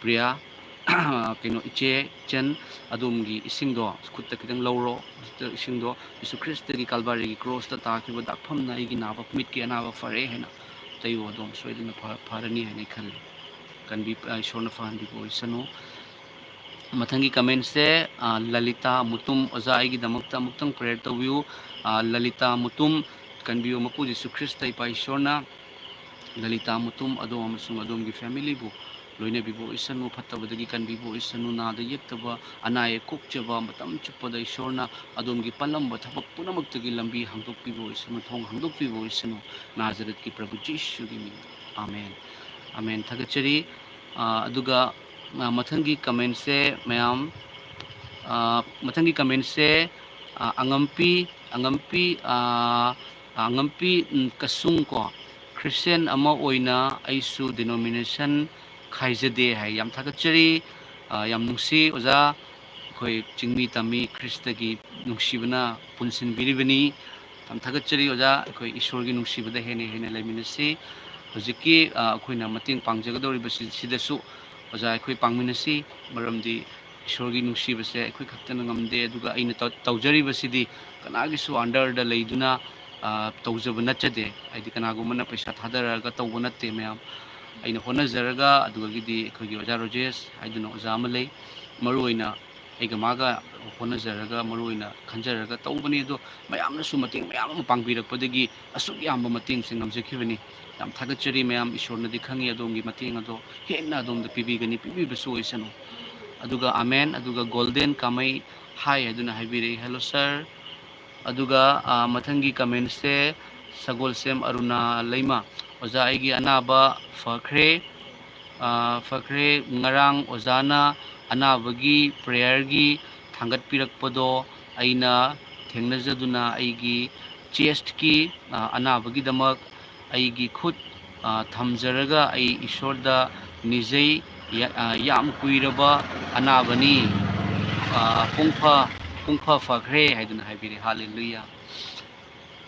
ꯄ꯭ꯔꯤꯌꯥ, ꯀꯩꯅꯣ, ꯏꯆꯦ ꯏꯆꯟ, ꯑꯗꯣꯝꯒꯤ ꯏꯁꯤꯡꯗꯣ ꯈꯨꯠꯇ ꯈꯤꯇꯪ ꯂꯧꯔꯣ꯫ ꯏꯁꯤꯡꯗꯣ ꯖꯤꯁꯨ ꯈ꯭ꯔꯤꯁꯇꯒꯤ ꯀꯜꯕꯥꯔꯤꯒꯤ ꯀ꯭ꯔꯣꯁꯇ ꯇꯥꯈꯤꯕ ꯗꯥꯛꯐꯝꯅ ꯑꯩꯒꯤ ꯅꯥꯕ, ꯃꯤꯠꯀꯤ ꯑꯅꯥꯕ ꯐꯔꯦ ꯍꯥꯏꯅ ꯇꯩꯌꯣ꯫ ꯑꯗꯣꯝ ꯁꯣꯏꯗꯅ ꯐ-, ꯐꯔꯅꯤ ꯍꯥꯏꯅ ꯑꯩ ꯈꯜꯂꯤ꯫ ꯀꯟꯕꯤ-, ꯑ, ꯏꯁꯣꯔꯅ ꯐꯍꯟꯕꯤꯕ ꯑꯣꯏꯁꯅꯨ꯫ ꯃꯊꯪꯒꯤ commentꯁꯦ, ꯑ, ꯂꯂꯤꯇꯥ ꯃꯨꯇꯨꯝ, "ꯑꯣꯖꯥ, ꯑꯩꯒꯤꯗꯃꯛꯇ ꯑꯃꯨꯛꯇꯪ prayer ꯇꯧꯕꯤꯌꯨ꯫" ꯑ, ꯂꯂꯤꯇꯥ ꯃꯨꯇꯨꯝ, ꯀꯟꯕꯤꯌꯨ ꯃꯄꯨ ꯖꯤꯁꯨ ꯈ꯭ꯔꯤꯁꯇ ꯏꯄꯥ ꯏꯁꯣꯔꯅ꯫ ꯂꯂꯤꯇꯥ ꯃꯨꯇꯨꯝ, ꯑꯗꯣꯝ ꯑꯃꯁꯨꯡ ꯑꯗꯣꯝꯒꯤ familyꯕꯨ ꯂꯣꯏꯅꯕꯤꯕ ꯑꯣꯏꯁꯅꯨ, ꯐꯠꯇꯕꯗꯒꯤ ꯀꯟꯕꯤꯕ ꯑꯣꯏꯁꯅꯨ, ꯅꯥꯗ ꯌꯦꯛꯇꯕ, ꯑꯅꯥ ꯑꯌꯦꯛ ꯀꯣꯛꯆꯕ ꯃꯇꯝ ꯆꯨꯞꯄꯗ ꯏꯁꯣꯔꯅ ꯑꯗꯣꯝꯒꯤ ꯄꯜꯂꯝꯕ ꯊꯕꯛ ꯄꯨꯝꯅꯃꯛꯇꯒꯤ ꯂꯝꯕꯤ ꯍꯥꯡꯗꯣꯛꯄꯤꯕ ꯑꯣꯏꯁꯅꯨ, ꯊꯣꯡ ꯍꯥꯡꯗꯣꯛꯄꯤꯕ ꯑꯣꯏꯁꯅꯨ, ꯅꯥꯖꯔꯦꯠꯀꯤ ꯄ꯭ꯔꯚꯨ ꯖꯤꯁꯨꯒꯤ ꯃꯤꯡꯗ꯫ ꯑꯥꯃꯦꯟ꯫ ꯑꯥꯃꯦꯟ꯫ ꯊꯥꯒꯠꯆꯔꯤ꯫ ꯑ, ꯑꯗꯨꯒ, ꯑ, ꯃꯊꯪꯒꯤ commentꯁꯦ ꯃꯌꯥꯝ, ꯑ, ꯃꯊꯪꯒꯤ commentꯁꯦ, ꯑ, ꯑꯉꯝꯄꯤ, ꯑꯉꯝꯄꯤ, ꯑ, ꯑꯉꯝꯄꯤ, ꯎꯝ, ꯀꯁꯨꯡ ꯀꯣ, "Christian ꯑꯃ ꯑꯣꯏꯅ ꯑꯩꯁꯨ denomination ꯈꯥꯏꯖꯗꯦ" ꯍꯥꯏ꯫ ꯌꯥꯝ ꯊꯥꯒꯠꯆꯔꯤ꯫ ꯑ, ꯌꯥꯝ ꯅꯨꯡꯁꯤ ꯑꯣꯖꯥ꯫ ꯑꯩꯈꯣꯏ ꯆꯤꯡꯃꯤ ꯇꯝꯃꯤ ꯈ꯭ꯔꯤꯁꯇꯒꯤ ꯅꯨꯡꯁꯤꯕꯅ ꯄꯨꯟꯁꯤꯟꯕꯤꯔꯤꯕꯅꯤ꯫ ꯌꯥꯝ ꯊꯥꯒꯠꯆꯔꯤ ꯑꯣꯖꯥ꯫ ꯑꯩꯈꯣꯏ ꯏꯁꯣꯔꯒꯤ ꯅꯨꯡꯁꯤꯕꯗ ꯍꯦꯟꯅ ꯍꯦꯟꯅ ꯂꯩꯃꯤꯟꯅꯁꯤ꯫ ꯍꯧꯖꯤꯛꯀꯤ, ꯑ, ꯑꯩꯈꯣꯏꯅ ꯃꯇꯦꯡ ꯄꯥꯡꯖꯒꯗꯧꯔꯤꯕꯁꯤ, ꯁꯤꯗꯁꯨ ꯑꯣꯖꯥ ꯑꯩꯈꯣꯏ ꯄꯥꯡꯃꯤꯟꯅꯁꯤ꯫ ꯃꯔꯝꯗꯤ ꯏꯁꯣꯔꯒꯤ ꯅꯨꯡꯁꯤꯕꯁꯦ ꯑꯩꯈꯣꯏ ꯈꯛꯇꯅ ꯉꯝꯗꯦ꯫ ꯑꯗꯨꯒ ꯑꯩꯅ ꯇꯧ-, ꯇꯧꯖꯔꯤꯕꯁꯤꯗꯤ ꯀꯅꯥꯒꯤꯁꯨ underꯗ ꯂꯩꯗꯨꯅ, ꯑ, ꯇꯧꯖꯕ ꯅꯠꯆꯗꯦ꯫ ꯍꯥꯏꯗꯤ ꯀꯅꯥꯒꯨꯝꯕꯅ ꯄꯩꯁꯥ ꯊꯥꯗꯔꯒ ꯇꯧꯕ ꯅꯠꯇꯦ ꯃꯌꯥꯝ꯫ ꯑꯩꯅ ꯍꯣꯠꯅꯖꯔꯒ, ꯑꯗꯨꯗꯒꯤꯗꯤ ꯑꯩꯈꯣꯏꯒꯤ ꯑꯣꯖꯥ ꯔꯣꯖꯦꯁ ꯍꯥꯏꯗꯨꯅ ꯑꯣꯖꯥ ꯑꯃ ꯂꯩ꯫ ꯃꯔꯨꯑꯣꯏꯅ ꯑꯩꯒ ꯃꯥꯒ ꯍꯣꯠꯅꯖꯔꯒ, ꯃꯔꯨ ꯑꯣꯏꯅ ꯈꯟꯖꯔꯒ ꯇꯧꯕꯅꯤ꯫ ꯑꯗꯣ ꯃꯌꯥꯝꯅꯁꯨ ꯃꯇꯦꯡ ꯃꯌꯥꯝ ꯑꯃ ꯄꯥꯡꯕꯤꯔꯛꯄꯗꯒꯤ ꯑꯁꯨꯛ ꯌꯥꯝꯕ ꯃꯇꯦꯡꯁꯦ ꯉꯝꯖꯈꯤꯕꯅꯤ꯫ ꯌꯥꯝ ꯊꯥꯒꯠꯆꯔꯤ ꯃꯌꯥꯝ꯫ ꯏꯁꯣꯔꯅꯗꯤ ꯈꯪꯉꯤ ꯑꯗꯣꯝꯒꯤ ꯃꯇꯦꯡ ꯑꯗꯣ ꯍꯦꯟꯅ ꯑꯗꯣꯝꯗ ꯄꯤꯕꯤꯒꯅꯤ, ꯄꯤꯕꯤꯕꯁꯨ ꯑꯣꯏꯁꯅꯨ꯫ ꯑꯗꯨꯒ ꯑꯃꯦꯟ꯫ ꯑꯗꯨꯒ ꯒꯣꯜꯗꯦꯟ ꯀꯥꯃꯩ ꯍꯥꯏ ꯍꯥꯏꯗꯨꯅ ꯍꯥꯏꯕꯤꯔꯛꯏ, "Hello sir"꯫ ꯑꯗꯨꯒ, ꯑ, ꯃꯊꯪꯒꯤ commentꯁꯦ ꯁꯒꯣꯜꯁꯦꯝ ꯑꯔꯨꯅꯥ ꯂꯩꯃ, "ꯑꯣꯖꯥ, ꯑꯩꯒꯤ ꯑꯅꯥꯕ ꯐꯈ꯭ꯔꯦ, ꯑ, ꯐꯈ꯭ꯔꯦ꯫ ꯉꯔꯥꯡ ꯑꯣꯖꯥꯅ ꯑꯅꯥꯕꯒꯤ prayerꯒꯤ ꯊꯥꯡꯒꯠꯄꯤꯔꯛꯄꯗꯣ ꯑꯩꯅ ꯊꯦꯡꯅꯖꯗꯨꯅ ꯑꯩꯒꯤ chestꯀꯤ, ꯑ, ꯑꯅꯥꯕꯒꯤꯗꯃꯛ ꯑꯩꯒꯤ ꯈꯨꯠ, ꯑ, ꯊꯝꯖꯔꯒ ꯑꯩ ꯏꯁꯣꯔꯗ ꯅꯤꯖꯩ꯫ ꯌꯥ-, ꯑ, ꯌꯥꯝ ꯀꯨꯏꯔꯕ ꯑꯅꯥꯕꯅꯤ, ꯑ, ꯄꯨꯡꯐ, ꯄꯨꯡꯐ ꯐꯈ꯭ꯔꯦ" ꯍꯥꯏꯗꯨꯅ ꯍꯥꯏꯕꯤꯔꯦ꯫ ꯍꯥꯂꯦꯂꯨꯌꯥ!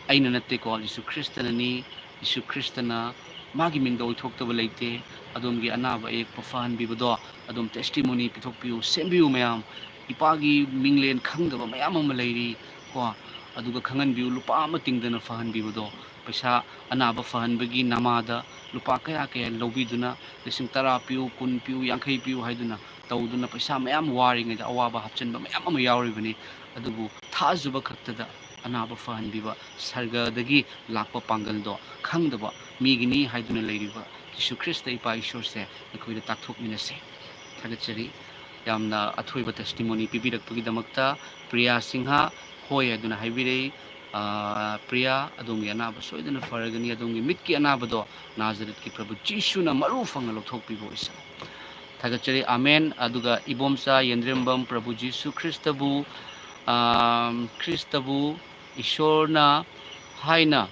ꯑꯩꯅ ꯅꯠꯇꯦꯀꯣ, ꯖꯤꯁꯨ ꯈ꯭ꯔꯤꯁꯇꯅꯅꯤ꯫ ꯖꯤꯁꯨ ꯈ꯭ꯔꯤꯁꯇꯅ ꯃꯥꯒꯤ ꯃꯤꯡꯗ ꯑꯣꯏꯊꯣꯛꯇꯕ ꯂꯩꯇꯦ꯫ ꯑꯗꯣꯝꯒꯤ ꯑꯅꯥꯕ ꯑꯌꯦꯛꯄ ꯐꯍꯟꯕꯤꯕꯗꯣ ꯑꯗꯨꯝ testimony ꯄꯤꯊꯣꯛꯄꯤꯌꯨ, ꯁꯦꯝꯕꯤꯌꯨ ꯃꯌꯥꯝ꯫ ꯏꯄꯥꯒꯤ ꯃꯤꯡꯂꯦꯟ ꯈꯪꯗꯕ ꯃꯌꯥꯝ ꯑꯃ ꯂꯩꯔꯤ ꯀꯣ, ꯑꯗꯨꯒ ꯈꯪꯍꯟꯕꯤꯌꯨ꯫ ꯂꯨꯄꯥ ꯑꯃ ꯇꯤꯡꯗꯅ ꯐꯍꯟꯕꯤꯕꯗꯣ, ꯄꯩꯁꯥ, ꯑꯅꯥꯕ ꯐꯍꯟꯕꯒꯤ ꯅꯃꯥꯗ ꯂꯨꯄꯥ ꯀꯌꯥ ꯀꯌꯥ ꯂꯧꯕꯤꯗꯨꯅ, ꯂꯤꯁꯤꯡ ꯇꯔꯥ ꯄꯤꯌꯨ, ꯀꯨꯟ ꯄꯤꯌꯨ, ꯌꯥꯡꯈꯩ ꯄꯤꯌꯨ ꯍꯥꯏꯗꯨꯅ ꯇꯧꯗꯨꯅ ꯄꯩꯁꯥ ꯃꯌꯥꯝ ꯋꯥꯔꯤꯉꯩꯗ ꯑꯋꯥꯕ ꯍꯥꯞꯆꯤꯟꯕ ꯃꯌꯥꯝ ꯑꯃ ꯌꯥꯎꯔꯤꯕꯅꯤ꯫ ꯑꯗꯨꯕꯨ ꯊꯥꯖꯕ ꯈꯛꯇꯗ ꯑꯅꯥꯕ ꯐꯍꯟꯕꯤꯕ ꯁꯔꯒꯗꯒꯤ ꯂꯥꯛꯄ ꯄꯥꯡꯒꯜꯗꯣ ꯈꯪꯗꯕ ꯃꯤꯒꯤꯅꯤ ꯍꯥꯏꯗꯨꯅ ꯂꯩꯔꯤꯕ ꯖꯤꯁꯨ ꯈ꯭ꯔꯤꯁꯇ ꯏꯄꯥ ꯏꯁꯣꯔꯁꯦ ꯑꯩꯈꯣꯏꯗ ꯇꯥꯛꯊꯣꯛꯃꯤꯟꯅꯁꯦ꯫ ꯊꯥꯒꯠꯆꯔꯤ꯫ ꯌꯥꯝꯅ ꯑꯊꯣꯏꯕ testimony ꯄꯤꯕꯤꯔꯛꯄꯒꯤꯗꯃꯛꯇ꯫ ꯄ꯭ꯔꯤꯌꯥ ꯁꯤꯡꯍ ꯍꯣꯏ ꯍꯥꯏꯗꯨꯅ ꯍꯥꯏꯕꯤꯔꯛꯏ꯫ ꯑ, ꯄ꯭ꯔꯤꯌꯥ, ꯑꯗꯣꯝꯒꯤ ꯑꯅꯥꯕ ꯁꯣꯏꯗꯅ ꯐꯔꯒꯅꯤ꯫ ꯑꯗꯣꯝꯒꯤ ꯃꯤꯠꯀꯤ ꯑꯅꯥꯕꯗꯣ ꯅꯥꯖꯔꯦꯠꯀꯤ ꯄ꯭ꯔꯚꯨ ꯖꯤꯁꯨꯅ ꯃꯔꯨ ꯐꯪꯅ ꯂꯧꯊꯣꯛꯄꯤꯕ ꯑꯣꯏꯁꯅꯨ꯫ ꯊꯥꯒꯠꯆꯔꯤ꯫ ꯑꯃꯦꯟ꯫ ꯑꯗꯨꯒ ꯏꯕꯣꯝꯆꯥ ꯌꯦꯟꯗ꯭ꯔꯦꯝꯕꯝ, ꯄ꯭ꯔꯚꯨ ꯖꯤꯁꯨ ꯈ꯭ꯔꯤꯁꯇꯕꯨ, ꯑ, ꯈ꯭ꯔꯤꯁꯇꯕꯨ ꯏꯁꯣꯔꯅ ꯍꯥꯏꯅ,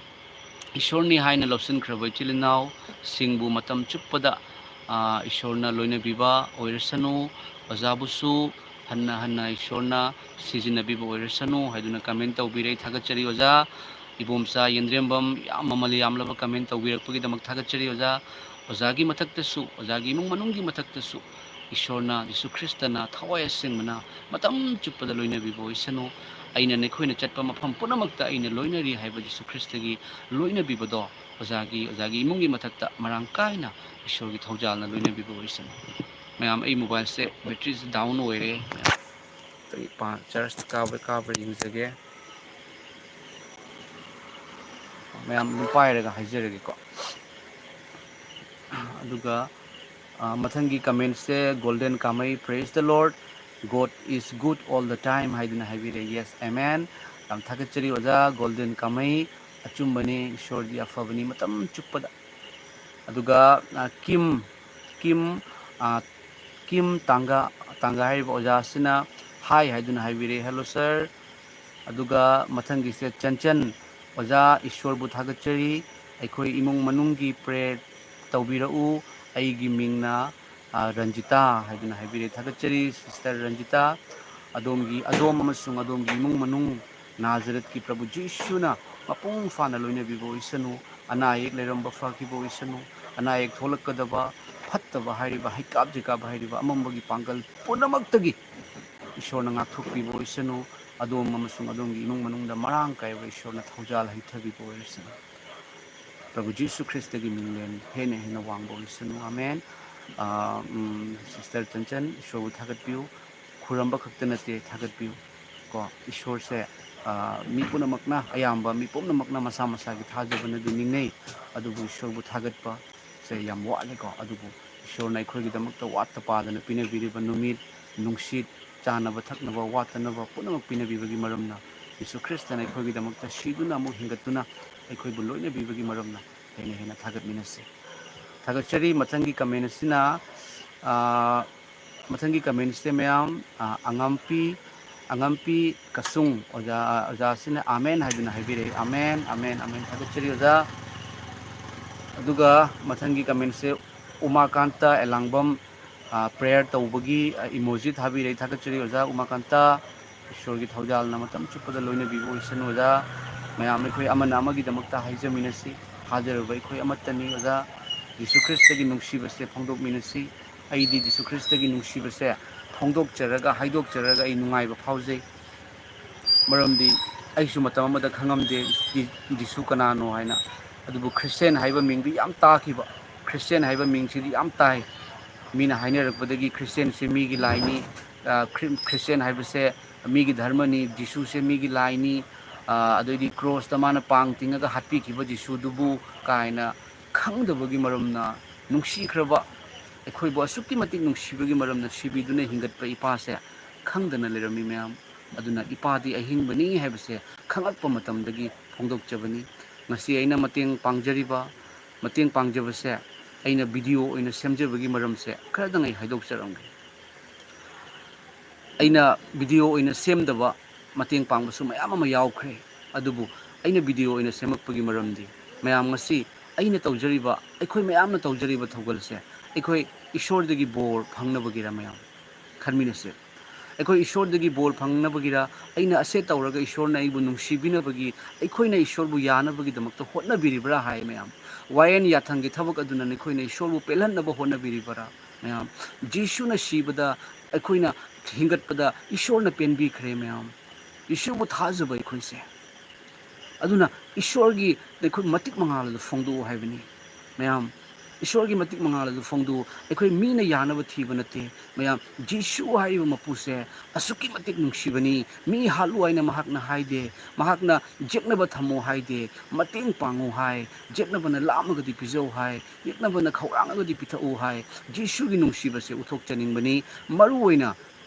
ꯏꯁꯣꯔꯅꯤ ꯍꯥꯏꯅ ꯂꯧꯁꯤꯟꯈ꯭ꯔꯕ ꯏꯆꯤꯜ ꯏꯅꯥꯎꯁꯤꯡꯕꯨ ꯃꯇꯝ ꯆꯨꯞꯄꯗ, ꯑ, ꯏꯁꯣꯔꯅ ꯂꯣꯏꯅꯕꯤꯕ ꯑꯣꯏꯔꯁꯅꯨ꯫ ꯑꯣꯖꯥꯕꯨꯁꯨ ꯍꯟꯅ ꯍꯟꯅ ꯏꯁꯣꯔꯅ ꯁꯤꯖꯤꯟꯅꯕꯤꯕ ꯑꯣꯏꯔꯁꯅꯨ ꯍꯥꯏꯗꯨꯅ comment ꯇꯧꯕꯤꯔꯦ꯫ ꯊꯥꯒꯠꯆꯔꯤ ꯑꯣꯖꯥ꯫ ꯏꯕꯣꯝꯆꯥ ꯌꯦꯟꯗ꯭ꯔꯦꯝꯕꯝ, ꯌꯥꯝ ꯃꯃꯜ ꯌꯥꯝꯂꯕ comment ꯇꯧꯕꯤꯔꯛꯄꯒꯤꯗꯃꯛ ꯊꯥꯒꯠꯆꯔꯤ ꯑꯣꯖꯥ꯫ ꯑꯣꯖꯥꯒꯤ ꯃꯊꯛꯇꯁꯨ, ꯑꯣꯖꯥꯒꯤ ꯏꯃꯨꯡ ꯃꯅꯨꯡꯒꯤ ꯃꯊꯛꯇꯁꯨ ꯏꯁꯣꯔꯅ, ꯖꯤꯁꯨ ꯈ꯭ꯔꯤꯁꯇꯅ ꯊꯋꯥꯏ ꯑꯁꯦꯡꯕꯅ ꯃꯇꯝ ꯆꯨꯞꯄꯗ ꯂꯣꯏꯅꯕꯤꯕ ꯑꯣꯏꯁꯅꯨ꯫ ꯑꯩꯅ ꯅꯈꯣꯏꯅ ꯆꯠꯄ ꯃꯐꯝ ꯄꯨꯝꯅꯃꯛꯇ ꯑꯩꯅ ꯂꯣꯏꯅꯔꯤ ꯍꯥꯏꯕ ꯖꯤꯁꯨ ꯈ꯭ꯔꯤꯁꯇꯒꯤ ꯂꯣꯏꯅꯕꯤꯕꯗꯣ ꯑꯣꯖꯥꯒꯤ, ꯑꯣꯖꯥꯒꯤ ꯏꯃꯨꯡꯒꯤ ꯃꯊꯛꯇ ꯃꯔꯥꯡ ꯀꯥꯏꯅ ꯏꯁꯣꯔꯒꯤ ꯊꯧꯖꯥꯜꯅ ꯂꯣꯏꯅꯕꯤꯕ ꯑꯣꯏꯁꯅꯨ꯫ ꯃꯌꯥꯝ, ꯑꯩ mobileꯁꯦ batteryꯁꯦ down ꯑꯣꯏꯔꯦ꯫ ꯀꯔꯤ ꯄꯥ-, ꯆꯔꯆ ꯀꯥꯕ꯭ꯔꯥ ꯀꯥꯕ꯭ꯔꯥ ꯌꯦꯡꯖꯒꯦ꯫ ꯃꯌꯥꯝ ꯑꯗꯨꯝ ꯄꯥꯏꯔꯒ ꯍꯥꯏꯖꯔꯒꯦꯀꯣ꯫ ꯑꯗꯨꯒ, ꯑ, ꯃꯊꯪꯒꯤ ꯀꯃꯦꯟꯁꯦ golden ꯀꯥꯃꯩ, "Praise the Lord, God is good all the time" ꯍꯥꯏꯗꯨꯅ ꯍꯥꯏꯕꯤꯔꯦ꯫ Yes, amen꯫ ꯌꯥꯝ ꯊꯥꯒꯠꯆꯔꯤ ꯑꯣꯖꯥ ꯒꯣꯜꯗꯦꯟ ꯀꯥꯃꯩ꯫ ꯑꯆꯨꯝꯕꯅꯤ, ꯏꯁꯣꯔꯗꯤ ꯑꯐꯕꯅꯤ ꯃꯇꯝ ꯆꯨꯞꯄꯗ꯫ ꯑꯗꯨꯒ, ꯑ, ꯀꯤꯝ, ꯀꯤꯝ, ꯑ, ꯀꯤꯝ ꯇꯥꯡꯒ, ꯇꯥꯡꯒ ꯍꯥꯏꯔꯤꯕ ꯑꯣꯖꯥ ꯑꯁꯤꯅ "Hi" ꯍꯥꯏꯗꯨꯅ ꯍꯥꯏꯕꯤꯔꯦ, "Hello sir"꯫ ꯑꯗꯨꯒ ꯃꯊꯪꯒꯤꯁꯦ ꯆꯟꯆꯟ, "ꯑꯣꯖꯥ, ꯏꯁꯣꯔꯕꯨ ꯊꯥꯒꯠꯆꯔꯤ, ꯑꯩꯈꯣꯏ ꯏꯃꯨꯡ ꯃꯅꯨꯡꯒꯤ prayer ꯇꯧꯕꯤꯔꯛꯎ, ꯑꯩꯒꯤ ꯃꯤꯡꯅ, ꯑ, ꯔꯟꯖꯤꯇꯥ" ꯍꯥꯏꯗꯨꯅ ꯍꯥꯏꯕꯤꯔꯦ꯫ ꯊꯥꯒꯠꯆꯔꯤ sister ꯔꯟꯖꯤꯇꯥ, ꯑꯗꯣꯝꯒꯤ, ꯑꯗꯣꯝ ꯑꯃꯁꯨꯡ ꯑꯗꯣꯝꯒꯤ ꯏꯃꯨꯡ ꯃꯅꯨꯡ ꯅꯥꯖꯔꯠꯀꯤ ꯄ꯭ꯔꯚꯨ ꯖꯤꯁꯨꯅ ꯃꯄꯨꯡ ꯐꯥꯅ ꯂꯣꯏꯅꯕꯤꯕ ꯑꯣꯏꯁꯅꯨ꯫ ꯑꯅꯥ ꯑꯌꯦꯛ ꯂꯩꯔꯝꯕ ꯐꯈꯤꯕ ꯑꯣꯏꯁꯅꯨ꯫ ꯑꯅꯥ ꯑꯌꯦꯛ ꯊꯣꯛꯂꯛꯀꯗꯕ ꯐꯠꯇꯕ ꯍꯥꯏꯔꯤꯕ, ꯍꯩꯀꯥꯞ ꯖꯩꯀꯥꯞ ꯍꯥꯏꯔꯤꯕ ꯑꯃꯝꯕꯒꯤ ꯄꯥꯡꯒꯜ ꯄꯨꯝꯅꯃꯛꯇꯒꯤ ꯏꯁꯣꯔꯅ ꯉꯥꯛꯊꯣꯛꯄꯤꯕ ꯑꯣꯏꯁꯅꯨ꯫ ꯑꯗꯣꯝ ꯑꯃꯁꯨꯡ ꯑꯗꯣꯝꯒꯤ ꯏꯃꯨꯡ ꯃꯅꯨꯡꯗ ꯃꯔꯥꯡ ꯀꯥꯏꯕ ꯏꯁꯣꯔꯅ ꯊꯧꯖꯥꯜ ꯍꯩꯊꯕꯤꯕ ꯑꯣꯏꯔꯁꯅꯨ꯫ ꯄ꯭ꯔꯚꯨ ꯖꯤꯁꯨ ꯈ꯭ꯔꯤꯁꯇꯒꯤ ꯃꯤꯡꯂꯦꯟ ꯍꯦꯟꯅ ꯍꯦꯟꯅ ꯋꯥꯡꯕ ꯑꯣꯏꯁꯅꯨ꯫ ꯑꯃꯦꯟ꯫ ꯑ, ꯎꯝ, sister ꯆꯟꯆꯟ, ꯏꯁꯣꯔꯕꯨ ꯊꯥꯒꯠꯄꯤꯌꯨ꯫ ꯈꯨꯔꯝꯕ ꯈꯛꯇ ꯅꯠꯇꯦ, ꯊꯥꯒꯠꯄꯤꯌꯨ꯫ ꯀꯣ, ꯏꯁꯣꯔꯁꯦ, ꯑ, ꯃꯤ ꯄꯨꯝꯅꯃꯛꯅ, ꯑꯌꯥꯝꯕ ꯃꯤ ꯄꯨꯝꯅꯃꯛꯅ ꯃꯁꯥ ꯃꯁꯥꯒꯤ ꯊꯥꯖꯕꯅꯗꯤ ꯅꯤꯡꯅꯩ, ꯑꯗꯨꯕꯨ ꯏꯁꯣꯔꯕꯨ ꯊꯥꯒꯠꯄꯁꯦ ꯌꯥꯝ ꯋꯥꯠꯂꯦꯀꯣ꯫ ꯑꯗꯨꯕꯨ ꯏꯁꯣꯔꯅ ꯑꯩꯈꯣꯏꯒꯤꯗꯃꯛꯇ ꯋꯥꯠꯇ ꯄꯥꯗꯅ ꯄꯤꯅꯕꯤꯔꯤꯕ ꯅꯨꯃꯤꯠ, ꯅꯨꯡꯁꯤꯠ, ꯆꯥꯅꯕ ꯊꯛꯅꯕ ꯋꯥꯠꯇꯅꯕ ꯄꯨꯝꯅꯃꯛ ꯄꯤꯅꯕꯤꯕꯒꯤ ꯃꯔꯝꯅ, ꯖꯤꯁꯨ ꯈ꯭ꯔꯤꯁꯇꯅ ꯑꯩꯈꯣꯏꯒꯤꯗꯃꯛꯇ ꯁꯤꯗꯨꯅ ꯑꯃꯨꯛ ꯍꯤꯡꯒꯠꯇꯨꯅ ꯑꯩꯈꯣꯏꯕꯨ ꯂꯣꯏꯅꯕꯤꯕꯒꯤ ꯃꯔꯝꯅ ꯍꯦꯟꯅ ꯍꯦꯟꯅ ꯊꯥꯒꯠꯃꯤꯟꯅꯁꯤ꯫ ꯊꯥꯒꯠꯆꯔꯤ꯫ ꯃꯊꯪꯒꯤ ꯀꯃꯦꯟ ꯑꯁꯤꯅ, ꯑ, ꯃꯊꯪꯒꯤ ꯀꯃꯦꯟꯁꯦ ꯃꯌꯥꯝ, ꯑ, ꯑꯉꯝꯄꯤ, ꯑꯉꯝꯄꯤ ꯀꯁꯨꯡ ꯑꯣꯖꯥ, ꯑꯣꯖꯥꯁꯤꯅ "ꯑꯃꯦꯟ" ꯍꯥꯏꯗꯨꯅ ꯍꯥꯏꯕꯤꯔꯛꯏ꯫ Amen, amen, amen. ꯊꯥꯒꯠꯆꯔꯤ ꯑꯣꯖꯥ꯫ ꯑꯗꯨꯒ ꯃꯊꯪꯒꯤ ꯀꯃꯦꯟꯁꯦ ꯎꯃꯥꯀꯥꯟꯇ ꯑꯦꯂꯥꯡꯕꯝ, ꯑ, prayer ꯇꯧꯕꯒꯤ, ꯑ, emoji ꯊꯥꯕꯤꯔꯛꯏ꯫ ꯊꯥꯒꯠꯆꯔꯤ ꯑꯣꯖꯥ ꯎꯃꯥꯀꯥꯟꯇ꯫ ꯏꯁꯣꯔꯒꯤ ꯊꯧꯖꯥꯜꯅ ꯃꯇꯝ ꯆꯨꯞꯄꯗ ꯂꯣꯏꯅꯕꯤꯕ ꯑꯣꯏꯁꯅꯨ ꯑꯣꯖꯥ꯫ ꯃꯌꯥꯝ ꯑꯩꯈꯣꯏ ꯑꯃꯅ ꯑꯃꯒꯤꯗꯃꯛꯇ ꯍꯥꯏꯖꯃꯤꯟꯅꯁꯤ꯫ ꯊꯥꯖꯔꯨꯕ ꯑꯩꯈꯣꯏ ꯑꯃꯠꯇꯅꯤ ꯑꯣꯖꯥ꯫ ꯖꯤꯁꯨ ꯈ꯭ꯔꯤꯁꯇꯒꯤ ꯅꯨꯡꯁꯤꯕꯁꯦ ꯐꯣꯡꯗꯣꯛꯃꯤꯟꯅꯁꯤ꯫ ꯑꯩꯗꯤ ꯖꯤꯁꯨ ꯈ꯭ꯔꯤꯁꯇꯒꯤ ꯅꯨꯡꯁꯤꯕꯁꯦ ꯐꯣꯡꯗꯣꯛꯆꯔꯒ, ꯍꯥꯏꯗꯣꯛꯆꯔꯒ ꯑꯩ ꯅꯨꯡꯉꯥꯏꯕ ꯐꯥꯎꯖꯩ꯫ ꯃꯔꯝꯗꯤ ꯑꯩꯁꯨ ꯃꯇꯝ ꯑꯃꯗ ꯈꯪꯉꯝꯗꯦ ꯖꯤ-, ꯖꯤꯁꯨ ꯀꯅꯥꯅꯣ ꯍꯥꯏꯅ꯫ ꯑꯗꯨꯕꯨ ꯈ꯭ꯔꯤꯁꯇꯦꯟ ꯍꯥꯏꯕ ꯃꯤꯡꯗꯤ ꯌꯥꯝ ꯇꯥꯈꯤꯕ, ꯈ꯭ꯔꯤꯁꯇꯦꯟ ꯍꯥꯏꯕ ꯃꯤꯡꯁꯤꯗꯤ ꯌꯥꯝ ꯇꯥꯏ꯫ ꯃꯤꯅ ꯍꯥꯏꯅꯔꯛꯄꯗꯒꯤ ꯈ꯭ꯔꯤꯁꯇꯦꯟꯁꯤ ꯃꯤꯒꯤ ꯂꯥꯏꯅꯤ, ꯑ, ꯈ꯭ꯔꯤ-, ꯈ꯭ꯔꯤꯁꯇꯤꯌꯥꯟ ꯍꯥꯏꯕꯁꯦ ꯃꯤꯒꯤ ꯙꯔꯃꯅꯤ, ꯖꯤꯁꯨꯁꯦ ꯃꯤꯒꯤ ꯂꯥꯏꯅꯤ, ꯑ, ꯑꯗꯩꯗꯤ ꯀ꯭ꯔꯣꯁꯇ ꯃꯥꯅ ꯄꯥꯡ ꯇꯤꯡꯉꯒ ꯍꯥꯠꯄꯤꯈꯤꯕ ꯖꯤꯁꯨꯗꯨꯕꯨ ꯀꯥꯏꯅ ꯈꯪꯗꯕꯒꯤ ꯃꯔꯝꯅ, ꯅꯨꯡꯁꯤꯈ꯭ꯔꯕ, ꯑꯩꯈꯣꯏꯕꯨ ꯑꯁꯨꯛꯀꯤ ꯃꯇꯤꯛ ꯅꯨꯡꯁꯤꯕꯒꯤ ꯃꯔꯝꯅ ꯁꯤꯕꯤꯗꯨꯅ ꯍꯤꯡꯒꯠꯄ ꯏꯄꯥꯁꯦ ꯈꯪꯗꯅ ꯂꯩꯔꯝꯃꯤ ꯃꯌꯥꯝ꯫ ꯑꯗꯨꯅ ꯏꯄꯥꯗꯤ ꯑꯍꯤꯡꯕꯅꯤ ꯍꯥꯏꯕꯁꯦ ꯈꯪꯂꯛꯄ ꯃꯇꯝꯗꯒꯤ ꯐꯣꯡꯗꯣꯛꯆꯕꯅꯤ꯫ ꯉꯁꯤ ꯑꯩꯅ ꯃꯇꯦꯡ ꯄꯥꯡꯖꯔꯤꯕ, ꯃꯇꯦꯡ ꯄꯥꯡꯖꯕꯁꯦ ꯑꯩꯅ ꯚꯤꯗꯤꯑꯣ ꯑꯣꯏꯅ ꯁꯦꯝꯖꯕꯒꯤ ꯃꯔꯝꯁꯦ ꯈꯔꯗꯪ ꯑꯩ ꯍꯥꯏꯗꯣꯛꯆꯔꯝꯒꯦ꯫ ꯑꯩꯅ ꯚꯤꯗꯤꯑꯣ ꯑꯣꯏꯅ ꯁꯦꯝꯗꯕ ꯃꯇꯦꯡ ꯄꯥꯡꯕꯁꯨ ꯃꯌꯥꯝ ꯑꯃ ꯌꯥꯎꯈ꯭ꯔꯦ꯫ ꯑꯗꯨꯕꯨ ꯑꯩꯅ ꯚꯤꯗꯤꯑꯣ ꯑꯣꯏꯅ ꯁꯦꯝꯃꯛꯄꯒꯤ ꯃꯔꯝꯗꯤ, ꯃꯌꯥꯝ, ꯉꯁꯤ ꯑꯩꯅ ꯇꯧꯖꯔꯤꯕ, ꯑꯩꯈꯣꯏ ꯃꯌꯥꯝꯅ ꯇꯧꯖꯔꯤꯕ ꯊꯧꯒꯜꯁꯦ ꯑꯩꯈꯣꯏ ꯏꯁꯣꯔꯗꯒꯤ ꯕꯣꯔ ꯐꯪꯅꯕꯒꯤꯔ ꯃꯌꯥꯝ? ꯈꯟꯃꯤꯟꯅꯁꯦ꯫ ꯑꯩꯈꯣꯏ ꯏꯁꯣꯔꯗꯒꯤ ꯕꯣꯔ ꯐꯪꯅꯕꯒꯤꯔ, ꯑꯩꯅ ꯑꯁꯦ ꯇꯧꯔꯒ ꯏꯁꯣꯔꯅ ꯑꯩꯕꯨ ꯅꯨꯡꯁꯤꯕꯤꯅꯕꯒꯤ, ꯑꯩꯈꯣꯏꯅ ꯏꯁꯣꯔꯕꯨ ꯌꯥꯅꯕꯒꯤꯗꯃꯛꯇ ꯍꯣꯠꯅꯕꯤꯔꯤꯕ꯭ꯔꯥ ꯍꯥꯏ ꯃꯌꯥꯝ꯫ ꯋꯥꯌꯦꯟ ꯌꯥꯊꯪꯒꯤ ꯊꯕꯛ ꯑꯗꯨꯅ ꯅꯈꯣꯏꯅ ꯏꯁꯣꯔꯕꯨ ꯄꯦꯜꯍꯟꯅꯕ ꯍꯣꯠꯅꯕꯤꯔꯤꯕꯔꯥ ꯃꯌꯥꯝ? ꯖꯤꯁꯨꯅ ꯁꯤꯕꯗ ꯑꯩꯈꯣꯏꯅ ꯍꯤꯡꯒꯠꯄꯗ ꯏꯁꯣꯔꯅ ꯄꯦꯟꯕꯤꯈ꯭ꯔꯦ ꯃꯌꯥꯝ꯫ ꯏꯁꯣꯔꯕꯨ ꯊꯥꯖꯕ ꯑꯩꯈꯣꯏꯁꯦ꯫ ꯑꯗꯨꯅ ꯏꯁꯣꯔꯒꯤ ꯑꯩꯈꯣꯏ ꯃꯇꯤꯛ ꯃꯉꯥꯜ ꯑꯗꯨ ꯐꯣꯡꯗꯣꯛꯎ ꯍꯥꯏꯕꯅꯤ ꯃꯌꯥꯝ꯫ ꯏꯁꯣꯔꯒꯤ ꯃꯇꯤꯛ ꯃꯉꯥꯜ ꯑꯗꯨ ꯐꯣꯡꯗꯣꯛꯎ꯫ ꯑꯩꯈꯣꯏ ꯃꯤꯅ ꯌꯥꯅꯕ ꯊꯤꯕ ꯅꯠꯇꯦ ꯃꯌꯥꯝ꯫ ꯖꯤꯁꯨ ꯍꯥꯏꯔꯤꯕ ꯃꯄꯨꯁꯦ ꯑꯁꯨꯛꯀꯤ ꯃꯇꯤꯛ ꯅꯨꯡꯁꯤꯕꯅꯤ꯫ ꯃꯤ ꯍꯥꯠꯂꯨ ꯍꯥꯏꯅ ꯃꯍꯥꯛꯅ ꯍꯥꯏꯗꯦ꯫ ꯃꯍꯥꯛꯅ ꯌꯦꯛꯅꯕ ꯊꯝꯃꯨ ꯍꯥꯏꯗꯦ꯫ ꯃꯇꯦꯡ ꯄꯥꯡꯉꯨ ꯍꯥꯏ꯫ ꯌꯦꯛꯅꯕꯅ ꯂꯥꯝꯃꯒꯗꯤ ꯄꯤꯖꯧ ꯍꯥꯏ꯫ ꯌꯦꯛꯅꯕꯅ ꯈꯧꯔꯥꯡꯉꯒꯗꯤ ꯄꯤꯊꯛꯎ ꯍꯥꯏ꯫ ꯖꯤꯁꯨꯒꯤ ꯅꯨꯡꯁꯤꯕꯁꯦ ꯎꯠꯊꯣꯛꯆꯅꯤꯡꯕꯅꯤ꯫ ꯃꯔꯨ ꯑꯣꯏꯅ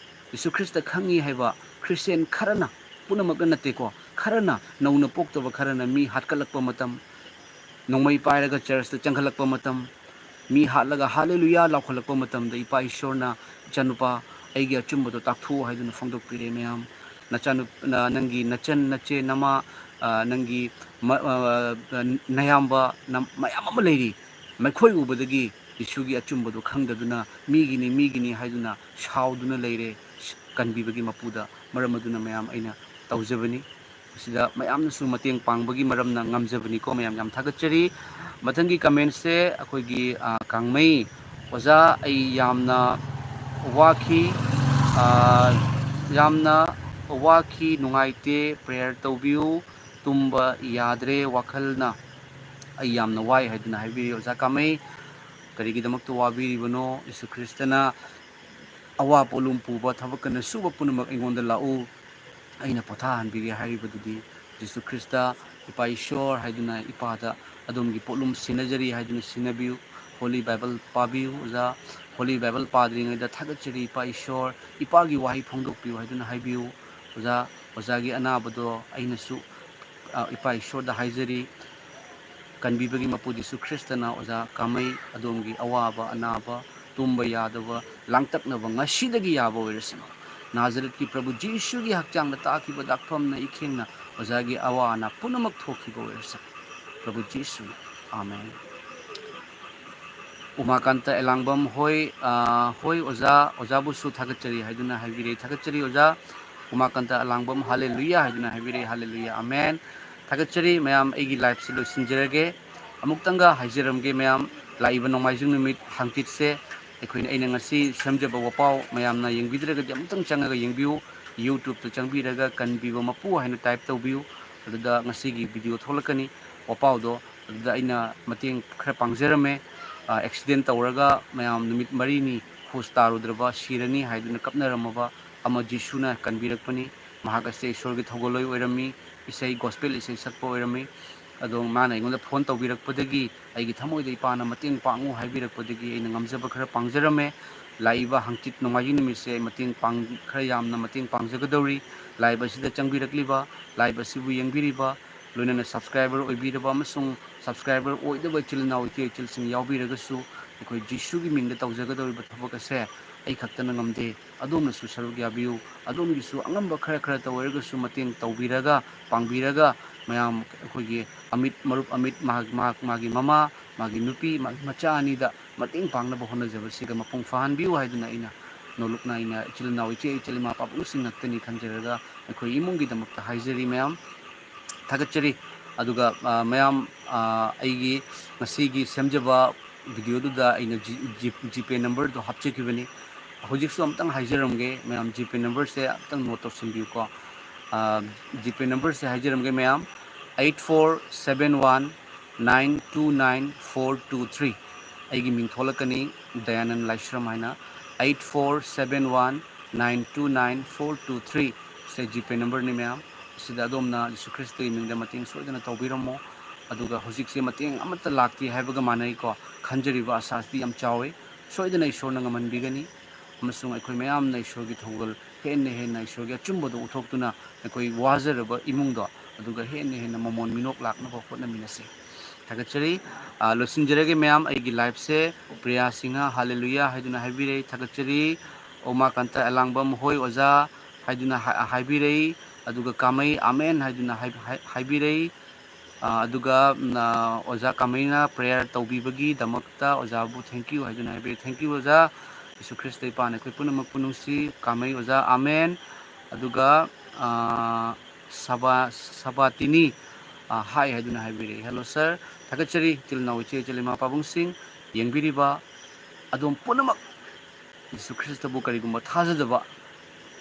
ꯖꯤꯁꯨ ꯈ꯭ꯔꯤꯁꯇ ꯈꯪꯉꯤ ꯍꯥꯏꯕ ꯈ꯭ꯔꯤꯁꯇꯤꯌꯥꯟ ꯈꯔꯅ, ꯄꯨꯝꯅꯃꯛꯅ ꯅꯠꯇꯦꯀꯣ, ꯈꯔꯅ, ꯅꯧꯅ ꯄꯣꯛꯇꯕ ꯈꯔꯅ ꯃꯤ ꯍꯥꯠꯀꯠꯂꯛꯄ ꯃꯇꯝ, ꯅꯣꯡꯃꯩ ꯄꯥꯏꯔꯒ ꯆꯔꯆꯇ ꯆꯪꯈꯠꯂꯛꯄ ꯃꯇꯝ, ꯃꯤ ꯍꯥꯠꯂꯒ "ꯍꯥꯂꯦꯂꯨꯌꯥ" ꯂꯥꯎꯈꯠꯂꯛꯄ ꯃꯇꯝꯗ ꯏꯄꯥ ꯏꯁꯣꯔꯅ, "ꯏꯆꯥꯅꯨꯄꯥ, ꯑꯩꯒꯤ ꯑꯆꯨꯝꯕꯗꯣ ꯇꯥꯛꯊꯣꯛꯎ" ꯍꯥꯏꯗꯨꯅ ꯐꯣꯡꯗꯣꯛꯄꯤꯔꯦ ꯃꯌꯥꯝ꯫ ꯅꯆꯥꯅꯨ-, ꯅ-, ꯅꯪꯒꯤ ꯅꯆꯟ, ꯅꯆꯦ, ꯅꯃꯥ, ꯑ, ꯅꯪꯒꯤ ꯃ-, ꯑ, ꯅꯌꯥꯝꯕ, ꯅ-, ꯃꯌꯥꯝ ꯑꯃ ꯂꯩꯔꯤ꯫ ꯃꯈꯣꯏ ꯎꯕꯗꯒꯤ ꯖꯤꯁꯨꯒꯤ ꯑꯆꯨꯝꯕꯗꯨ ꯈꯪꯗꯗꯨꯅ ꯃꯤꯒꯤꯅꯤ, ꯃꯤꯒꯤꯅꯤ ꯍꯥꯏꯗꯨꯅ ꯁꯥꯎꯗꯨꯅ ꯂꯩꯔꯦ꯫ ꯀꯟꯕꯤꯕꯒꯤ ꯃꯄꯨꯗ ꯃꯔꯝ ꯑꯗꯨꯅ ꯃꯌꯥꯝ ꯑꯩꯅ ꯇꯧꯖꯕꯅꯤ꯫ ꯃꯁꯤꯗ ꯃꯌꯥꯝꯅꯁꯨ ꯃꯇꯦꯡ ꯄꯥꯡꯕꯒꯤ ꯃꯔꯝꯅ ꯉꯝꯖꯕꯅꯤꯀꯣ꯫ ꯃꯌꯥꯝ ꯌꯥꯝ ꯊꯥꯒꯠꯆꯔꯤ꯫ ꯃꯊꯪꯒꯤ ꯀꯃꯦꯟꯁꯦ ꯑꯩꯈꯣꯏꯒꯤ, ꯑ, ꯀꯥꯡꯃꯩ ꯑꯣꯖꯥ, ꯑꯩ ꯌꯥꯝꯅ ꯋꯥꯈꯤ, ꯑ, ꯌꯥꯝꯅ ꯋꯥꯈꯤ, ꯅꯨꯡꯉꯥꯏꯇꯦ, ꯄ꯭ꯔꯦꯌꯔ ꯇꯧꯕꯤꯌꯨ, ꯇꯨꯝꯕ ꯌꯥꯗ꯭ꯔꯦ ꯋꯥꯈꯜꯅ, ꯑꯩ ꯌꯥꯝꯅ ꯋꯥꯏ ꯍꯥꯏꯗꯨꯅ ꯍꯥꯏꯕꯤꯔꯤ꯫ ꯑꯣꯖꯥ ꯀꯥꯃꯩ, ꯀꯔꯤꯒꯤꯗꯃꯛꯇ ꯋꯥꯕꯤꯔꯤꯕꯅꯣ? ꯌꯤꯁꯨ ꯈ꯭ꯔꯤꯁꯇꯅ ꯑꯋꯥ ꯄꯣꯠꯂꯨꯝ ꯄꯨꯕ, ꯊꯕꯛ ꯀꯟꯅ ꯁꯨꯕ ꯄꯨꯝꯅꯃꯛ ꯑꯩꯉꯣꯟꯗ ꯂꯥꯛꯎ, ꯑꯩꯅ ꯄꯣꯊꯥꯍꯟꯕꯤꯒꯦ ꯍꯥꯏꯔꯤꯕꯗꯨꯗꯤ ꯖꯤꯁꯨ ꯈ꯭ꯔꯤꯁꯇ, ꯏꯄꯥ ꯏꯁꯣꯔ ꯍꯥꯏꯗꯨꯅ ꯏꯄꯥꯗ ꯑꯗꯣꯝꯒꯤ ꯄꯣꯠꯂꯨꯝ ꯁꯤꯟꯅꯖꯔꯤ ꯍꯥꯏꯗꯨꯅ ꯁꯤꯟꯅꯕꯤꯌꯨ꯫ ꯍꯣꯂꯤ ꯕꯥꯏꯕꯜ ꯄꯥꯕꯤꯌꯨ ꯑꯣꯖꯥ꯫ ꯍꯣꯂꯤ ꯕꯥꯏꯕꯜ ꯄꯥꯗ꯭ꯔꯤꯉꯩꯗ ꯊꯥꯒꯠꯆꯔꯤ ꯏꯄꯥ ꯏꯁꯣꯔ, ꯏꯄꯥꯒꯤ ꯋꯥꯍꯩ ꯐꯣꯡꯗꯣꯛꯄꯤꯌꯨ ꯍꯥꯏꯗꯨꯅ ꯍꯥꯏꯕꯤꯌꯨ ꯑꯣꯖꯥ꯫ ꯑꯣꯖꯥꯒꯤ ꯑꯅꯥꯕꯗꯣ ꯑꯩꯅꯁꯨ, ꯑ, ꯏꯄꯥ ꯏꯁꯣꯔꯗ ꯍꯥꯏꯖꯔꯤ꯫ ꯀꯟꯕꯤꯕꯒꯤ ꯃꯄꯨ ꯖꯤꯁꯨ ꯈ꯭ꯔꯤꯁꯇꯅ ꯑꯣꯖꯥ ꯀꯥꯃꯩ ꯑꯗꯣꯝꯒꯤ ꯑꯋꯥꯕ ꯑꯅꯥꯕ, ꯇꯨꯝꯕ ꯌꯥꯗꯕ, ꯂꯥꯡꯇꯛꯅꯕ ꯉꯁꯤꯗꯒꯤ ꯌꯥꯕ ꯑꯣꯏꯔꯁꯅꯨ꯫ ꯅꯥꯖꯔꯦꯠꯀꯤ ꯄ꯭ꯔꯚꯨ ꯖꯤꯁꯨꯒꯤ ꯍꯛꯆꯥꯡꯗ ꯇꯥꯈꯤꯕ ꯗꯥꯛꯐꯝꯅ ꯏꯈꯦꯡꯅ ꯑꯣꯖꯥꯒꯤ ꯑꯋꯥ ꯑꯅꯥ ꯄꯨꯝꯅꯃꯛ ꯊꯣꯛꯈꯤꯕ ꯑꯣꯏꯔꯁꯅꯨ꯫ ꯄ꯭ꯔꯚꯨ ꯖꯤꯁꯨ, ꯑꯥꯃꯦꯟ꯫ ꯎꯃꯥꯀꯥꯟꯇ ꯑꯦꯂꯥꯡꯕꯝ ꯍꯣꯏ, ꯑ, ꯍꯣꯏ ꯑꯣꯖꯥ, ꯑꯣꯖꯥꯕꯨꯁꯨ ꯊꯥꯒꯠꯆꯔꯤ ꯍꯥꯏꯗꯨꯅ ꯍꯥꯏꯕꯤꯔꯦ꯫ ꯊꯥꯒꯠꯆꯔꯤ ꯑꯣꯖꯥ꯫ ꯎꯃꯥꯀꯥꯟꯇ ꯑꯦꯂꯥꯡꯕꯝ ꯍꯥꯂꯦꯂꯨꯌꯥ ꯍꯥꯏꯗꯨꯅ ꯍꯥꯏꯕꯤꯔꯦ꯫ ꯍꯥꯂꯦꯂꯨꯌꯥ, ꯑꯥꯃꯦꯟ꯫ ꯊꯥꯒꯠꯆꯔꯤ ꯃꯌꯥꯝ, ꯑꯩꯒꯤ liveꯁꯦ ꯂꯣꯏꯁꯤꯟꯖꯔꯒꯦ꯫ ꯑꯃꯨꯛꯇꯪꯒ ꯍꯥꯏꯖꯔꯝꯒꯦ ꯃꯌꯥꯝ, ꯂꯥꯛꯏꯕ ꯅꯣꯡꯃꯥꯏꯖꯤꯡ ꯅꯨꯃꯤꯠ ꯍꯥꯡꯆꯤꯠꯁꯦ ꯑꯩꯈꯣꯏꯅ, ꯑꯩꯅ ꯉꯁꯤ ꯁꯦꯝꯖꯕ ꯋꯥꯄꯥꯎ ꯃꯌꯥꯝꯅ ꯌꯦꯡꯕꯤꯗ꯭ꯔꯒꯗꯤ ꯑꯃꯨꯛꯇꯪ ꯆꯪꯉꯒ ꯌꯦꯡꯕꯤꯌꯨ꯫ YouTubeꯇ ꯆꯪꯕꯤꯔꯒ ꯀꯟꯕꯤꯕ ꯃꯄꯨ ꯍꯥꯏꯅ type ꯇꯧꯕꯤꯌꯨ꯫ ꯑꯗꯨꯗ ꯉꯁꯤꯒꯤ video ꯊꯣꯛꯂꯛꯀꯅꯤ ꯋꯥꯄꯥꯎꯗꯣ꯫ ꯑꯗꯨꯗ ꯑꯩꯅ ꯃꯇꯦꯡ ꯈꯔ ꯄꯥꯡꯖꯔꯝꯃꯦ꯫ ꯑ, accident ꯇꯧꯔꯒ ꯃꯌꯥꯝ ꯅꯨꯃꯤꯠ ꯃꯔꯤꯅꯤ ꯍꯨꯁ ꯇꯥꯔꯨꯗ꯭ꯔꯕ, ꯁꯤꯔꯅꯤ ꯍꯥꯏꯗꯨꯅ ꯀꯞꯅꯔꯝꯃꯕ ꯑꯃ ꯖꯤꯁꯨꯅ ꯀꯟꯕꯤꯔꯛꯄꯅꯤ꯫ ꯃꯍꯥꯛ ꯑꯁꯤ ꯏꯁꯣꯔꯒꯤ ꯊꯧꯒꯜꯂꯣꯏ ꯑꯣꯏꯔꯝꯃꯤ, ꯏꯁꯩ, gospel ꯏꯁꯩ ꯁꯛꯄ ꯑꯣꯏꯔꯝꯃꯤ꯫ ꯑꯗꯣ ꯃꯥꯅ ꯑꯩꯉꯣꯟꯗ phone ꯇꯧꯕꯤꯔꯛꯄꯗꯒꯤ, ꯑꯩꯒꯤ ꯊꯃꯣꯏꯗ ꯏꯄꯥꯅ ꯃꯇꯦꯡ ꯄꯥꯡꯉꯨ ꯍꯥꯏꯕꯤꯔꯛꯄꯗꯒꯤ ꯑꯩꯅ ꯉꯝꯖꯕ ꯈꯔ ꯄꯥꯡꯖꯔꯝꯃꯦ꯫ ꯂꯥꯛꯏꯕ ꯍꯪꯆꯤꯠ ꯅꯣꯡꯃꯥꯏꯖꯤꯡ ꯅꯨꯃꯤꯠꯁꯦ ꯑꯩ ꯃꯇꯦꯡ ꯄꯥꯡ-, ꯈꯔ ꯌꯥꯝꯅ ꯃꯇꯦꯡ ꯄꯥꯡꯖꯒꯗꯧꯔꯤ꯫ Live ꯑꯁꯤꯗ ꯆꯪꯕꯤꯔꯛꯂꯤꯕ, live ꯑꯁꯤꯕꯨ ꯌꯦꯡꯕꯤꯔꯤꯕ, ꯂꯣꯏꯅꯅ subscriber ꯑꯣꯏꯕꯤꯔꯕ ꯑꯃꯁꯨꯡ subscriber ꯑꯣꯏꯗꯕ ꯏꯆꯤꯜ ꯏꯅꯥꯎ ꯏꯆꯦ ꯏꯆꯜꯁꯤꯡ ꯌꯥꯎꯕꯤꯔꯒꯁꯨ, ꯑꯩꯈꯣꯏ ꯖꯤꯁꯨꯒꯤ ꯃꯤꯡꯗ ꯇꯧꯖꯒꯗꯧꯔꯤꯕ ꯊꯕꯛ ꯑꯁꯦ ꯑꯩ ꯈꯛꯇꯅ ꯉꯝꯗꯦ꯫ ꯑꯗꯣꯝꯅꯁꯨ ꯁꯔꯨꯛ ꯌꯥꯕꯤꯌꯨ꯫ ꯑꯗꯣꯝꯒꯤꯁꯨ ꯑꯉꯝꯕ ꯈꯔ ꯈꯔꯇ ꯑꯣꯏꯔꯒꯁꯨ ꯃꯇꯦꯡ ꯇꯧꯕꯤꯔꯒ, ꯄꯥꯡꯕꯤꯔꯒ, ꯃꯌꯥꯝ ꯑꯩꯈꯣꯏꯒꯤ ꯑꯃꯤꯠ, ꯃꯔꯨꯞ ꯑꯃꯤꯠ, ꯃꯍꯥꯛ, ꯃꯍꯥꯛ, ꯃꯥꯒꯤ ꯃꯃꯥ, ꯃꯥꯒꯤ ꯅꯨꯄꯤ, ꯃꯥꯒꯤ ꯃꯆꯥ ꯑꯅꯤꯗ ꯃꯇꯦꯡ ꯄꯥꯡꯅꯕ ꯍꯣꯠꯅꯖꯕꯁꯤꯒ ꯃꯄꯨꯡ ꯐꯥꯍꯟꯕꯤꯌꯨ ꯍꯥꯏꯗꯨꯅ ꯑꯩꯅ ꯅꯣꯂꯨꯛꯅ, ꯑꯩꯅ ꯏꯆꯤꯜ ꯏꯅꯥꯎ, ꯏꯆꯦ ꯏꯆꯜ, ꯏꯃꯥ ꯄꯥꯕꯨꯡꯁꯤꯡ ꯉꯥꯛꯇꯅꯤ ꯈꯟꯖꯔꯒ ꯑꯩꯈꯣꯏ ꯏꯃꯨꯡꯒꯤꯗꯃꯛꯇ ꯍꯥꯏꯖꯔꯤ ꯃꯌꯥꯝ꯫ ꯊꯥꯒꯠꯆꯔꯤ꯫ ꯑꯗꯨꯒ, ꯑ, ꯃꯌꯥꯝ, ꯑ, ꯑꯩꯒꯤ ꯉꯁꯤꯒꯤ ꯁꯦꯝꯖꯕ videoꯗꯨꯗ ꯑꯩꯅ G-, G-, GPay numberꯗꯣ ꯍꯥꯞꯆꯈꯤꯕꯅꯤ꯫ ꯍꯧꯖꯤꯛꯁꯨ ꯑꯝꯇꯪ ꯍꯥꯏꯖꯔꯝꯒꯦ ꯃꯌꯥꯝ, GPay numberꯁꯦ ꯑꯝꯇꯪ note ꯇꯧꯁꯤꯟꯕꯤꯌꯨꯀꯣ꯫ ꯑ, GPay numberꯁꯦ ꯍꯥꯏꯖꯔꯝꯒꯦ ꯃꯌꯥꯝ, eight four seven one nine two nine four two three꯫ ꯑꯩꯒꯤ ꯃꯤꯡ ꯊꯣꯛꯂꯛꯀꯅꯤ, ꯗꯌꯥꯅꯟ ꯂꯥꯏꯁ꯭ꯔꯝ ꯍꯥꯏꯅ꯫ Eight four seven one nine two nine four two three. ꯁꯦ ꯖꯤꯄꯦ ꯅꯝꯕꯔꯅꯤ ꯃꯌꯥꯝ꯫ ꯁꯤꯗ ꯑꯗꯣꯝꯅ ꯖꯤꯁꯨ ꯈ꯭ꯔꯤꯁꯇꯒꯤ ꯃꯤꯡꯗ ꯃꯇꯦꯡ ꯁꯣꯏꯗꯅ ꯇꯧꯕꯤꯔꯝꯃꯣ꯫ ꯑꯗꯨꯒ ꯍꯧꯖꯤꯛꯁꯦ ꯃꯇꯦꯡ ꯑꯃꯠꯇ ꯂꯥꯛꯇꯦ ꯍꯥꯏꯕꯒ ꯃꯥꯟꯅꯩꯀꯣ꯫ ꯈꯟꯖꯔꯤꯕ ꯑꯁꯥꯁꯤꯗꯤ ꯌꯥꯝ ꯆꯥꯎꯋꯤ꯫ ꯁꯣꯏꯗꯅ ꯏꯁꯣꯔꯅ ꯉꯝꯍꯟꯕꯤꯒꯅꯤ꯫ ꯑꯃꯁꯨꯡ ꯑꯩꯈꯣꯏ ꯃꯌꯥꯝꯅ ꯏꯁꯣꯔꯒꯤ ꯊꯧꯒꯜ ꯍꯦꯟꯅ ꯍꯦꯟꯅ ꯏꯁꯣꯔꯒꯤ ꯑꯆꯨꯝꯕꯗꯣ ꯎꯠꯊꯣꯛꯇꯨꯅ ꯑꯩꯈꯣꯏ ꯋꯥꯖꯔꯕ ꯏꯃꯨꯡꯗꯣ ꯑꯗꯨꯒ ꯍꯦꯟꯅ ꯍꯦꯟꯅ ꯃꯃꯣꯟ ꯃꯤꯅꯣꯛ ꯂꯥꯛꯅꯕ ꯍꯣꯠꯅꯃꯤꯟꯅꯁꯤ꯫ ꯊꯥꯒꯠꯆꯔꯤ꯫ ꯑ, ꯂꯣꯏꯁꯤꯟꯖꯔꯒꯦ ꯃꯌꯥꯝ꯫ ꯑꯩꯒꯤ ꯂꯥꯏꯐꯁꯦ ꯄ꯭ꯔꯤꯌꯥ ꯁꯤꯡꯍ ꯍꯥꯂꯦꯂꯨꯌꯥ ꯍꯥꯏꯗꯨꯅ ꯍꯥꯏꯕꯤꯔꯛꯏ, ꯊꯥꯒꯠꯆꯔꯤ꯫ ꯎꯃꯥꯀꯥꯟꯇ ꯑꯦꯂꯥꯡꯕꯝ ꯍꯣꯏ ꯑꯣꯖꯥ ꯍꯥꯏꯗꯨꯅ ꯍꯥꯏ-, ꯍꯥꯏꯕꯤꯔꯛꯏ꯫ ꯑꯗꯨꯒ ꯀꯥꯃꯩ ꯑꯃꯦꯟ ꯍꯥꯏꯗꯨꯅ ꯍꯥꯏ-, ꯍꯥꯏ-, ꯍꯥꯏꯕꯤꯔꯛꯏ꯫ ꯑ, ꯑꯗꯨꯒ, ꯎꯝ, ꯑ, ꯑꯣꯖꯥ ꯀꯥꯃꯩꯅ ꯄ꯭ꯔꯦꯌꯔ ꯇꯧꯕꯤꯕꯒꯤꯗꯃꯛꯇ ꯑꯣꯖꯥꯕꯨ thank you ꯍꯥꯏꯗꯨꯅ ꯍꯥꯏꯕꯤꯔꯛꯏ꯫ Thank you ꯑꯣꯖꯥ꯫ ꯌꯤꯁꯨ ꯈ꯭ꯔꯤꯁꯇ ꯏꯄꯥꯅ ꯑꯩꯈꯣꯏ ꯄꯨꯝꯅꯃꯛꯄꯨ ꯅꯨꯡꯁꯤ꯫ ꯀꯥꯃꯩ ꯑꯣꯖꯥ ꯑꯃꯦꯟ꯫ ꯑꯗꯨꯒ, ꯑ, ꯁꯕꯥ-, ꯁꯕꯥꯇꯤꯅꯤ, ꯑ, ꯍꯥꯏ ꯍꯥꯏꯗꯨꯅ ꯍꯥꯏꯕꯤꯔꯛꯏ꯫ Hello sir꯫ ꯊꯥꯒꯠꯆꯔꯤ ꯏꯆꯤꯜ ꯏꯅꯥꯎ ꯏꯆꯦ ꯏꯆꯜ ꯏꯃꯥ ꯄꯥꯕꯨꯡꯁꯤꯡ, ꯌꯦꯡꯕꯤꯔꯤꯕ ꯑꯗꯣꯝ ꯄꯨꯝꯅꯃꯛ꯫ ꯌꯤꯁꯨ ꯈ꯭ꯔꯤꯁꯇꯕꯨ ꯀꯔꯤꯒꯨꯝꯕ ꯊꯥꯖꯗꯕ,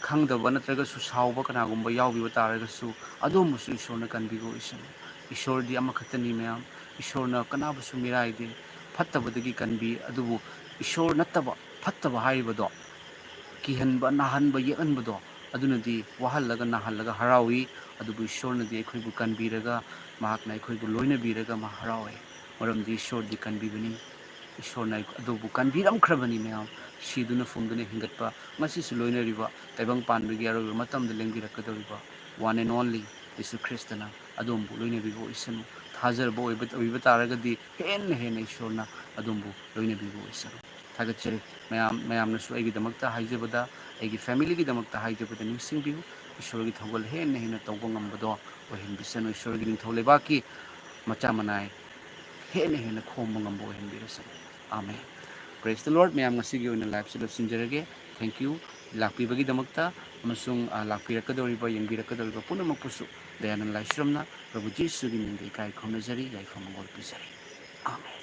ꯈꯪꯗꯕ ꯅꯠꯇ꯭ꯔꯒꯁꯨ ꯁꯥꯎꯕ ꯀꯅꯥꯒꯨꯝꯕ ꯌꯥꯎꯕꯤꯕ ꯇꯥꯔꯒꯁꯨ ꯑꯗꯣꯝꯕꯨꯁꯨ ꯏꯁꯣꯔꯅ ꯀꯟꯕꯤꯕ ꯑꯣꯏꯁꯅꯨ꯫ ꯏꯁꯣꯔꯗꯤ ꯑꯃꯈꯛꯇꯅꯤ ꯃꯌꯥꯝ꯫ ꯏꯁꯣꯔꯅ ꯀꯅꯥꯕꯨꯁꯨ ꯃꯤꯔꯥꯏꯗꯦ꯫ ꯐꯠꯇꯕꯗꯒꯤ ꯀꯟꯕꯤ꯫ ꯑꯗꯨꯕꯨ ꯏꯁꯣꯔ ꯅꯠꯇꯕ ꯐꯠꯇꯕ ꯍꯥꯏꯔꯤꯕꯗꯣ, ꯀꯤꯍꯟꯕ, ꯅꯥꯍꯟꯕ, ꯌꯦꯛꯍꯟꯕꯗꯣ, ꯑꯗꯨꯅꯗꯤ ꯋꯥꯍꯜꯂꯒ ꯅꯥꯍꯜꯂꯒ ꯍꯔꯥꯎꯏ꯫ ꯑꯗꯨꯕꯨ ꯏꯁꯣꯔꯅꯗꯤ ꯑꯩꯈꯣꯏꯕꯨ ꯀꯟꯕꯤꯔꯒ, ꯃꯍꯥꯛꯅ ꯑꯩꯈꯣꯏꯕꯨ ꯂꯣꯏꯅꯕꯤꯔꯒ ꯃꯥ ꯍꯔꯥꯎꯏ꯫ ꯃꯔꯝꯗꯤ ꯏꯁꯣꯔꯗꯤ ꯀꯟꯕꯤꯕꯅꯤ꯫ ꯏꯁꯣꯔꯅ ꯑꯗꯨꯕꯨ ꯀꯟꯕꯤꯔꯝꯈ꯭ꯔꯕꯅꯤ ꯃꯌꯥꯝ꯫ ꯁꯤꯗꯨꯅ ꯐꯨꯝꯗꯨꯅ ꯍꯤꯡꯒꯠꯄ, ꯉꯁꯤꯁꯨ ꯂꯣꯏꯅꯔꯤꯕ, ꯇꯥꯏꯕꯪ ꯄꯥꯟꯕꯒꯤ ꯑꯔꯣꯏꯕ ꯃꯇꯝꯗ ꯂꯦꯡꯕꯤꯔꯛꯀꯗꯧꯔꯤꯕ one and only ꯌꯤꯁꯨ ꯈ꯭ꯔꯤꯁꯇꯅ ꯑꯗꯣꯝꯕꯨ ꯂꯣꯏꯅꯕꯤꯕ ꯑꯣꯏꯁꯅꯨ꯫ ꯊꯥꯖꯔꯕ ꯑꯣꯏꯕ, ꯑꯣꯏꯕ ꯇꯥꯔꯒꯗꯤ ꯍꯦꯟꯅ ꯍꯦꯟꯅ ꯏꯁꯣꯔꯅ ꯑꯗꯣꯝꯕꯨ ꯂꯣꯏꯅꯕꯤꯕ ꯑꯣꯏꯁꯅꯨ꯫ ꯊꯥꯒꯠꯆꯔꯤ꯫ ꯃꯌꯥꯝ, ꯃꯌꯥꯝꯅꯁꯨ ꯑꯩꯒꯤꯗꯃꯛꯇ ꯍꯥꯏꯖꯕꯗ, ꯑꯩꯒꯤ ꯐꯦꯃꯤꯂꯤꯒꯤꯗꯃꯛꯇ ꯍꯥꯏꯖꯕꯗ ꯅꯤꯡꯁꯤꯡꯕꯤꯌꯨ꯫ ꯏꯁꯣꯔꯒꯤ ꯊꯧꯒꯜ ꯍꯦꯟꯅ ꯍꯦꯟꯅ ꯇꯧꯕ ꯉꯝꯕꯗꯣ ꯑꯣꯏꯍꯟꯕꯤꯁꯅꯨ꯫ ꯏꯁꯣꯔꯒꯤ ꯅꯤꯡꯊꯧ ꯂꯩꯕꯥꯛꯀꯤ ꯃꯆꯥ ꯃꯅꯥꯏ ꯍꯦꯟꯅ ꯍꯦꯟꯅ ꯈꯣꯝꯕ ꯉꯝꯕ ꯑꯣꯏꯍꯟꯕꯤꯔꯁꯅꯨ꯫ ꯑꯥꯃꯦꯟ꯫ Praise the Lord꯫ ꯃꯌꯥꯝ ꯉꯁꯤꯒꯤ ꯑꯣꯏꯅ ꯂꯥꯏꯐꯁꯦ ꯂꯣꯏꯁꯤꯟꯖꯔꯒꯦ꯫ Thank you ꯂꯥꯛꯄꯤꯕꯒꯤꯗꯃꯛꯇ ꯑꯃꯁꯨꯡ, ꯑ, ꯂꯥꯛꯄꯤꯔꯛꯀꯗꯧꯔꯤꯕ, ꯌꯦꯡꯕꯤꯔꯛꯀꯗꯧꯔꯤꯕ ꯄꯨꯝꯅꯃꯛꯄꯨꯁꯨ ꯗꯌꯥꯅꯟ ꯂꯥꯏꯁ꯭ꯔꯝꯅ ꯄ꯭ꯔꯚꯨ ꯖꯤꯁꯨꯒꯤ ꯃꯤꯡꯗ ꯏꯀꯥꯏ ꯈꯨꯝꯅꯖꯔꯤ, ꯌꯥꯏꯐ ꯃꯪꯒꯣꯜ ꯄꯤꯖꯔꯤ꯫ ꯑꯥꯃꯦꯟ꯫